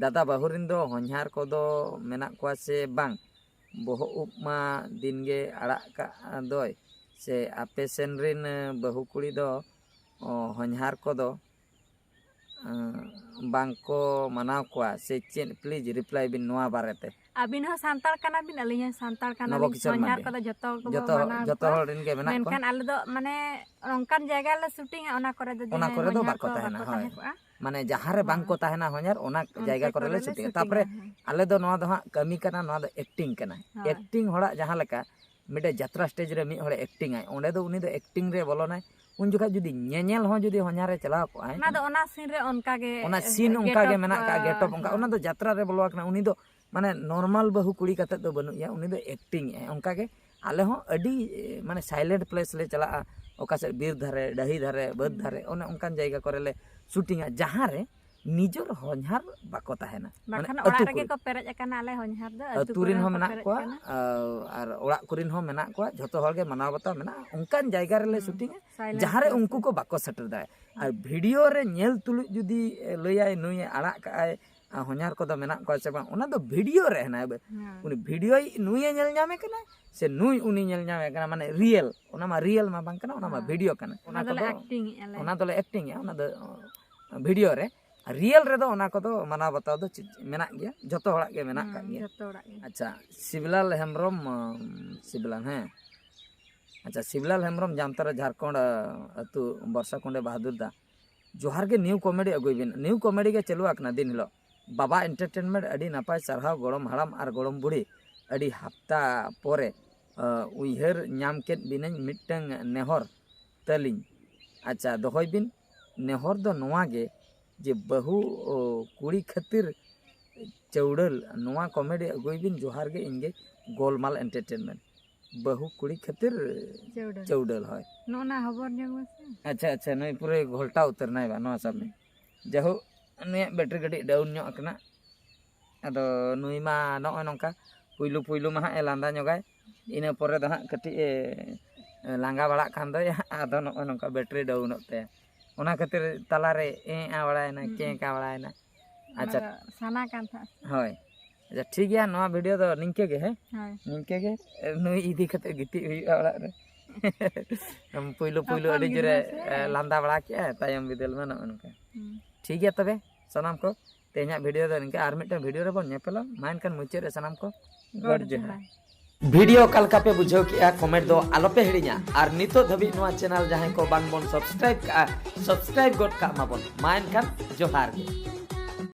ᱫᱟᱫᱟ ᱵᱟᱹᱦᱩ ᱨᱤᱱ ᱫᱚ ᱦᱚᱧᱦᱟᱨ ᱠᱚᱫᱚ ᱢᱮᱱᱟᱜ ᱠᱚᱣᱟ ᱥᱮ ᱵᱟᱝ? ᱵᱚᱦᱚᱜ ᱩᱵ ᱢᱟ ᱫᱤᱱ ᱜᱮ ᱟᱲᱟᱜ ᱠᱟᱜ ᱫᱚᱭ᱾ ᱥᱮ ᱟᱯᱮ ᱥᱮᱱ ᱨᱤᱱ ᱵᱟᱹᱦᱩ ᱠᱩᱲᱤ ᱫᱚ, ᱚ, ᱦᱚᱧᱦᱟᱨ ᱠᱚᱫᱚ, ᱮᱸ, ᱵᱟᱝ ᱠᱚ ᱢᱟᱱᱟᱣ ᱠᱚᱣᱟ ᱥᱮ ᱪᱮᱫ? ᱯᱞᱤᱡᱽ ᱨᱤᱯᱞᱟᱭ ᱵᱤᱱ ᱱᱚᱣᱟ ᱵᱟᱨᱮᱛᱮ᱾ ᱟᱹᱵᱤᱱ ᱦᱚᱸ ᱥᱟᱱᱛᱟᱲ ᱠᱟᱱᱟ ᱵᱤᱱ, ᱟᱹᱞᱤᱧ ᱦᱚᱸ ᱥᱟᱱᱛᱟᱲ ᱠᱟᱱᱟ ᱱᱚᱵᱚ ᱞᱤᱧ᱾ ᱠᱤᱥᱳᱨ ᱦᱚᱧᱦᱟᱨ ᱢᱟᱨᱰᱤ᱾ ᱠᱚᱫᱚ ᱡᱚᱛᱚ ᱜᱮᱵᱚ ᱡᱚᱛᱚ, ᱢᱟᱱᱟᱣ ᱡᱚᱛᱚ ᱠᱚᱣᱟ᱾ ᱦᱚᱲ ᱨᱤᱱ ᱜᱮ ᱢᱮᱱᱟᱜ ᱠᱚᱣᱟ᱾ ᱢᱮᱱᱠᱷᱟᱱ ᱟᱞᱮ ᱫᱚ ᱢᱟᱱᱮ ᱚᱱᱠᱟᱱ ᱡᱟᱭᱜᱟ ᱞᱮ ᱥᱩᱴᱤᱝᱟ, ᱚᱱᱟ ᱠᱚᱨᱮ ᱫᱚ ᱚᱱᱟ ᱡᱟᱦᱟᱸᱭ ᱠᱚᱨᱮ ᱫᱚ ᱦᱚᱧᱦᱟᱨ ᱵᱟᱠᱚ ᱠᱚ ᱛᱟᱦᱮᱱᱟ, ᱵᱟᱠᱚ ᱦᱳᱭ᱾ ᱛᱟᱦᱮᱸ ᱠᱚᱜᱼᱟ᱾ ᱢᱟᱱᱮ ᱡᱟᱦᱟᱸ ᱨᱮ ᱵᱟᱝ ᱠᱚ ᱛᱟᱦᱮᱱᱟ ᱦᱚᱧᱦᱟᱨ, ᱚᱱᱟ ᱡᱟᱭᱜᱟ ᱠᱚᱨᱮ ᱞᱮ ᱥᱩᱴᱤᱝᱟ᱾ ᱛᱟᱯᱚᱨᱮ ᱦᱮᱸ᱾ ᱟᱞᱮ ᱫᱚ ᱱᱚᱣᱟ ᱫᱚ ᱦᱟᱸᱜ ᱠᱟᱹᱢᱤ ᱠᱟᱱᱟ, ᱱᱚᱣᱟ ᱫᱚ ᱮᱠᱴᱤᱝ ᱠᱟᱱᱟ᱾ ᱦᱳᱭ᱾ ᱮᱠᱴᱤᱝ ᱦᱚᱲᱟᱜ ᱡᱟᱦᱟᱸ ᱞᱮᱠᱟ ᱢᱤᱫᱴᱮᱡ ᱡᱟᱛᱨᱟ ᱥᱴᱮᱡᱽ ᱨᱮ ᱢᱤᱫ ᱦᱚᱲᱮ ᱮᱠᱴᱤᱝ ᱟᱭ, ᱚᱸᱰᱮ ᱫᱚ ᱩᱱᱤ ᱫᱚ ᱮᱠᱴᱤᱝ ᱨᱮ ᱵᱚᱞᱚᱱᱟᱭ᱾ ᱩᱱ ᱡᱚᱠᱷᱟᱡ ᱡᱩᱫᱤ ᱧᱮᱧᱮᱞ ᱦᱚᱸ ᱡᱩᱫᱤ ᱦᱚᱧᱦᱟᱨ ᱮ ᱪᱟᱞᱟᱣ ᱠᱚᱜᱼᱟᱭ, ᱚᱱᱟ ᱫᱚ ᱚᱱᱟ ᱥᱤᱱ ᱨᱮ ᱚᱱᱠᱟ ᱜᱮ ᱚᱱᱟ ᱥᱤᱱ ᱚᱱᱠᱟ ᱜᱮ ᱜᱮᱴᱚᱯ ᱢᱮᱱᱟᱜ ᱠᱟᱜᱼᱟ, ᱠᱚ, ᱜᱮᱴᱚᱯ ᱚᱱᱠᱟ, ᱦᱳᱭ᱾ ᱚᱱᱟ ᱫᱚ ᱡᱟᱛᱨᱟ ᱨᱮ ᱵᱚᱞᱚ ᱟᱠᱟᱱᱟ, ᱩᱱᱤ ᱫᱚ ᱢᱟᱱᱮ ᱱᱚᱨᱢᱟᱞ ᱵᱟᱹᱦᱩ ᱠᱩᱲᱤ ᱠᱟᱛᱮ ᱫᱚ ᱵᱟᱹᱱᱩᱜ ᱮᱭᱟ, ᱩᱱᱤ ᱫᱚ ᱮᱠᱴᱤᱝ ᱮᱜᱼᱟᱭ᱾ ᱚᱱᱠᱟ ᱜᱮ ᱟᱞᱮ ᱦᱚᱸ ᱟᱹᱰᱤ, ᱮ, ᱢᱟᱱᱮ ᱥᱟᱭᱞᱮᱱᱴ ᱯᱞᱮᱥ ᱞᱮ ᱪᱟᱞᱟᱜᱼᱟ, ᱚᱠᱟ ᱥᱮᱫ ᱵᱤᱨ ᱫᱷᱟᱨᱮ, ᱰᱟᱹᱦᱤ ᱫᱷᱟᱨᱮ, ᱵᱟᱹᱫᱽ ᱦᱩᱸ᱾ᱫᱷᱟᱨᱮ, ᱚᱱᱮ ᱚᱱᱠᱟᱱ ᱡᱟᱭᱜᱟ ᱠᱚᱨᱮ ᱞᱮ ᱥᱩᱴᱤᱝᱟ, ᱡᱟᱦᱟᱸ ᱨᱮ ᱱᱤᱡᱚᱨ ᱦᱚᱧᱦᱟᱨ ᱵᱟᱠᱚ ᱛᱟᱦᱮᱱᱟ, ᱢᱟᱱᱮ ᱵᱟᱠᱷᱟᱱ ᱟᱹᱛᱩ ᱚᱲᱟᱜ ᱨᱮᱜᱮ ᱠᱚᱨᱮ᱾ ᱠᱚ ᱯᱮᱨᱮᱡ ᱟᱠᱟᱱᱟ, ᱟᱞᱮ ᱦᱚᱧᱦᱟᱨ ᱫᱚ ᱟᱹᱛᱩ ᱟᱹᱛᱩ ᱠᱚᱨᱮ ᱨᱤᱱ ᱦᱚᱸ ᱦᱚᱸᱠᱚ ᱢᱮᱱᱟᱜ ᱯᱮᱨᱮᱡ ᱠᱚᱣᱟ, ᱟᱠᱟᱱᱟ᱾ ᱟ, ᱟᱨ ᱚᱲᱟᱜ ᱠᱚᱨᱤᱱ ᱦᱚᱸ ᱢᱮᱱᱟᱜ ᱠᱚᱣᱟ, ᱡᱷᱚᱛᱚ ᱦᱚᱲ ᱜᱮ ᱢᱟᱱᱟᱣ ᱵᱟᱛᱟᱣ ᱢᱮᱱᱟᱜᱼᱟ᱾ ᱚᱱᱠᱟᱱ ᱡᱟᱭᱜᱟ ᱨᱮᱞᱮ ᱦᱩᱸ, ᱥᱩᱴᱤᱝᱟ, ᱥᱟᱭᱞᱮᱱᱴ ᱡᱟᱦᱟᱸ ᱨᱮ ᱯᱞᱮᱥ ᱩᱱᱠᱩ ᱨᱮ᱾ ᱠᱚ ᱵᱟᱠᱚ ᱥᱮᱴᱮᱨ ᱫᱟᱲᱮᱭᱟᱜᱼᱟ᱾ ᱟᱨ ᱦᱩᱸ᱾ ᱵᱷᱤᱰᱤᱭᱳ ᱨᱮ ᱧᱮᱞ ᱛᱩᱞᱩᱡ ᱡᱩᱫᱤ, ᱮ, ᱞᱟᱹᱭᱟᱭ ᱱᱩᱭᱮ ᱟᱲᱟᱜ ᱠᱟᱜᱼᱟᱭ, ᱟ, ᱦᱚᱧᱦᱟᱨ ᱠᱚᱫᱚ ᱢᱮᱱᱟᱜ ᱠᱚᱣᱟ ᱥᱮ ᱵᱟᱝ, ᱚᱱᱟ ᱫᱚ ᱵᱷᱤᱰᱤᱭᱳ ᱨᱮ ᱦᱮᱱᱟᱭ᱾ ᱦᱮᱸ᱾ ᱩᱱᱤ ᱵᱷᱤᱰᱤᱭᱳᱭᱤᱡ ᱱᱩᱭᱮ ᱧᱮᱞ ᱧᱟᱢᱮ ᱠᱟᱱᱟ ᱥᱮ ᱱᱩᱭ ᱩᱱᱤ ᱧᱮᱞ ᱧᱟᱢᱮ ᱠᱟᱱᱟ, ᱢᱟᱱᱮ ᱨᱤᱭᱮᱞ, ᱚᱱᱟ ᱢᱟ ᱨᱤᱭᱮᱞ ᱢᱟ ᱵᱟᱝ ᱠᱟᱱᱟ, ᱚᱱᱟ ᱢᱟ ᱦᱮᱸ᱾ ᱵᱷᱤᱰᱤᱭᱳ ᱠᱟᱱᱟ᱾ ᱚᱱᱟ ᱚᱱᱟ ᱫᱚᱞᱮ ᱠᱚᱫᱚ, ᱮᱠᱴᱤᱝ ᱮᱜᱼᱟ ᱞᱮ᱾ ᱚᱱᱟ ᱫᱚᱞᱮ ᱮᱠᱴᱤᱝ ᱮᱜᱼᱟ, ᱚᱱᱟ ᱫᱚ, ᱚ, ᱵᱷᱤᱰᱤᱭᱳ ᱨᱮ᱾ ᱟᱨ ᱨᱤᱭᱮᱞ ᱨᱮᱫᱚ ᱚᱱᱟ ᱠᱚᱫᱚ ᱢᱟᱱᱟᱣ ᱵᱟᱛᱟᱣ ᱫᱚ ᱪᱮᱫ ᱢᱮᱱᱟᱜ ᱜᱮᱭᱟ, ᱡᱷᱚᱛᱚ ᱦᱚᱲᱟᱜ ᱜᱮ ᱢᱮᱱᱟᱜ ᱠᱟᱜ ᱦᱩᱸ, ᱜᱮᱭᱟ᱾ ᱡᱷᱚᱛᱚ ᱦᱚᱲᱟᱜ ᱜᱮ᱾ ᱟᱪᱪᱷᱟ, ᱥᱤᱵᱽᱞᱟᱞ ᱦᱮᱢᱵᱨᱚᱢ, ᱩᱢ, ᱥᱤᱵᱽᱞᱟᱞ, ᱦᱮᱸ, ᱟᱪᱪᱷᱟ, ᱥᱤᱵᱽᱞᱟᱞ ᱦᱮᱢᱵᱨᱚᱢ, ᱡᱟᱢᱛᱟᱲᱟ, ᱡᱷᱟᱲᱠᱷᱚᱸᱰ, ᱟ, ᱟᱹᱛᱩ ᱵᱚᱨᱥᱟᱠᱩᱸᱰᱮ ᱵᱟᱦᱟᱫᱩᱨ ᱫᱟ᱾ ᱡᱚᱦᱟᱨ ᱜᱮ, ᱱᱤᱭᱩ ᱠᱚᱢᱮᱰᱤ ᱟᱹᱜᱩᱭ ᱵᱤᱱ᱾ ᱱᱤᱭᱩ ᱠᱚᱢᱮᱰᱤ ᱜᱮ ᱪᱟᱹᱞᱩ ᱟᱠᱟᱱᱟ ᱫᱤᱱ ᱦᱤᱞᱳᱜ᱾ ᱵᱟᱵᱟ ᱮᱱᱴᱟᱨᱴᱮᱱᱢᱮᱱᱴ, ᱟᱹᱰᱤ ᱱᱟᱯᱟᱭ ᱥᱟᱨᱦᱟᱣ ᱜᱚᱲᱚᱢ ᱦᱟᱲᱟᱢ ᱟᱨ ᱜᱚᱲᱚᱢ ᱵᱩᱲᱦᱤ᱾ ᱟᱹᱰᱤ ᱦᱟᱯᱛᱟ ᱯᱚᱨᱮ, ᱟ, ᱩᱭᱦᱟᱹᱨ ᱧᱟᱢ ᱠᱮᱫ ᱵᱤᱱᱟᱹᱧ, ᱢᱤᱫᱴᱟᱝ ᱱᱮᱦᱚᱨ ᱛᱟᱹᱞᱤᱧ᱾ ᱟᱪᱪᱷᱟ, ᱫᱚᱦᱚᱭ ᱵᱤᱱ᱾ ᱱᱮᱦᱚᱨ ᱫᱚ ᱱᱚᱣᱟ ᱜᱮ ᱡᱮ ᱵᱟᱹᱦᱩ, ᱚ, ᱠᱩᱲᱤ ᱠᱷᱟᱹᱛᱤᱨ ᱪᱟᱹᱣᱰᱟᱹᱞ, ᱱᱚᱣᱟ ᱠᱚᱢᱮᱰᱤ ᱟᱹᱜᱩᱭ ᱵᱤᱱ ᱡᱚᱦᱟᱨ ᱜᱮ ᱤᱧ ᱜᱮ ᱜᱳᱞᱢᱟᱞ ᱮᱱᱴᱟᱨᱴᱮᱱᱢᱮᱱᱴ᱾ ᱵᱟᱹᱦᱩ ᱠᱩᱲᱤ ᱠᱷᱟᱹᱛᱤᱨ ᱪᱟᱹᱣᱰᱟᱹᱞ᱾ ᱪᱟᱹᱣᱰᱟᱹᱞ, ᱦᱳᱭ᱾ ᱱᱚᱜᱼᱚ ᱱᱟ ᱦᱚᱵᱚᱨ ᱧᱚᱜᱽ ᱢᱮᱥᱮ᱾ ᱟᱪᱪᱷᱟ, ᱟᱪᱪᱷᱟ, ᱱᱩᱭ ᱯᱩᱨᱟᱹ ᱜᱷᱚᱞᱴᱟᱣ ᱩᱛᱟᱹᱨ ᱱᱟᱭ ᱵᱟ ᱱᱚᱣᱟ ᱥᱟᱵ ᱢᱮ᱾ ᱡᱟᱭᱦᱳᱠ, ᱱᱩᱭᱟᱜ ᱵᱮᱴᱨᱤ ᱠᱟᱹᱴᱤᱡ ᱰᱟᱣᱩᱱ ᱧᱚᱜ ᱟᱠᱟᱱᱟ᱾ ᱟᱫᱚ ᱱᱩᱭ ᱢᱟ ᱱᱚᱜᱼᱚᱭ ᱱᱚᱝᱠᱟ ᱯᱩᱭᱞᱩ ᱯᱩᱭᱞᱩ ᱢᱟ ᱦᱟᱸᱜ ᱮ ᱞᱟᱸᱫᱟ ᱧᱚᱜᱟᱭ, ᱤᱱᱟᱹ ᱯᱚᱨᱮ ᱫᱚ ᱦᱟᱸᱜ ᱠᱟᱹᱴᱤᱡ ᱮ ᱞᱟᱸᱜᱟ ᱵᱟᱲᱟᱜ ᱠᱷᱟᱱ ᱫᱚᱭ ᱟᱫᱚ ᱱᱚᱜᱼᱚᱭ ᱱᱚᱝᱠᱟ ᱵᱮᱴᱨᱤ ᱰᱟᱣᱩᱱᱚᱜ ᱛᱟᱭᱟ᱾ ᱚᱱᱟ ᱠᱷᱟᱹᱛᱤᱨ ᱛᱟᱞᱟᱨᱮ ᱮᱸ ᱟ ᱵᱟᱲᱟᱭᱮᱱᱟ, ᱦᱩᱸ᱾ ᱠᱮᱸ ᱠᱟ ᱵᱟᱲᱟᱭᱮᱱᱟ᱾ ᱟᱪᱪᱷᱟ᱾ ᱚᱱᱟ ᱫᱚ ᱥᱟᱱᱟ ᱠᱟᱱ ᱛᱟᱦᱮᱸᱫ᱾ ᱦᱳᱭ᱾ ᱟᱪᱪᱷᱟ, ᱴᱷᱤᱠ ᱜᱮᱭᱟ, ᱱᱚᱣᱟ ᱵᱷᱤᱰᱤᱭᱳ ᱫᱚ ᱱᱤᱝᱠᱟᱹ ᱜᱮ, ᱦᱮᱸ? ᱦᱳᱭ᱾ ᱱᱤᱝᱠᱟᱹ ᱜᱮ, ᱱᱩᱭ ᱤᱫᱤ ᱠᱟᱛᱮ ᱜᱤᱛᱤᱡ ᱦᱩᱭᱩᱜᱼᱟ ᱚᱲᱟᱜ ᱨᱮ᱾ ᱯᱩᱭᱞᱩ ᱯᱩᱭᱞᱩ ᱛᱚᱠᱷᱚᱱ ᱟᱹᱰᱤ ᱡᱳᱨᱮ ᱜᱤᱫᱽᱨᱟᱹ ᱥᱮ᱾ ᱮ, ᱞᱟᱸᱫᱟ ᱵᱟᱲᱟ ᱠᱮᱜᱼᱟ, ᱛᱟᱭᱚᱢ ᱵᱤᱫᱟᱹᱞ ᱢᱟ ᱱᱚᱜᱼᱚ ᱱᱚᱝᱠᱟ᱾ ᱦᱩᱸ᱾ ᱴᱷᱤᱠ ᱜᱮᱭᱟ ᱛᱚᱵᱮ, ᱥᱟᱱᱟᱢ ᱠᱚ, ᱛᱮᱦᱮᱧᱟᱜ ᱵᱷᱤᱰᱤᱭᱳ ᱫᱚ ᱱᱤᱝᱠᱟᱹ, ᱟᱨ ᱢᱤᱫᱴᱟᱝ ᱵᱷᱤᱰᱤᱭᱳ ᱨᱮᱵᱚᱱ ᱧᱮᱯᱮᱞᱟ᱾ ᱢᱟ ᱮᱱᱠᱷᱟᱱ ᱢᱩᱪᱟᱹᱫ ᱨᱮ ᱥᱟᱱᱟᱢ ᱠᱚ ᱜᱚᱰ ᱜᱚᱰ ᱡᱚᱦᱟᱨ᱾ ᱡᱚᱦᱟᱨ᱾ ᱵᱷᱤᱰᱤᱭᱳ ᱚᱠᱟ ᱞᱮᱠᱟ ᱯᱮ ᱵᱩᱡᱷᱟᱹᱣ ᱠᱮᱜᱼᱟ, ᱠᱚᱢᱮᱱᱴ ᱫᱚ ᱟᱞᱚᱯᱮ ᱦᱤᱲᱤᱧᱟ᱾ ᱟᱨ ᱱᱤᱛᱚᱜ ᱫᱷᱟᱹᱵᱤᱡ ᱱᱚᱣᱟ ᱪᱮᱱᱮᱞ ᱡᱟᱦᱟᱸᱭ ᱠᱚ ᱵᱟᱝ ᱵᱚᱱ ᱥᱟᱵᱥᱠᱨᱟᱭᱤᱵ ᱠᱟᱜᱼᱟ, ᱥᱟᱵᱥᱠᱨᱟᱭᱤᱵ ᱜᱚᱫ ᱠᱟᱜ ᱢᱟᱵᱚᱱ᱾ ᱢᱟ ᱮᱱᱠᱷᱟᱱ ᱡᱚᱦᱟᱨ ᱜᱮ᱾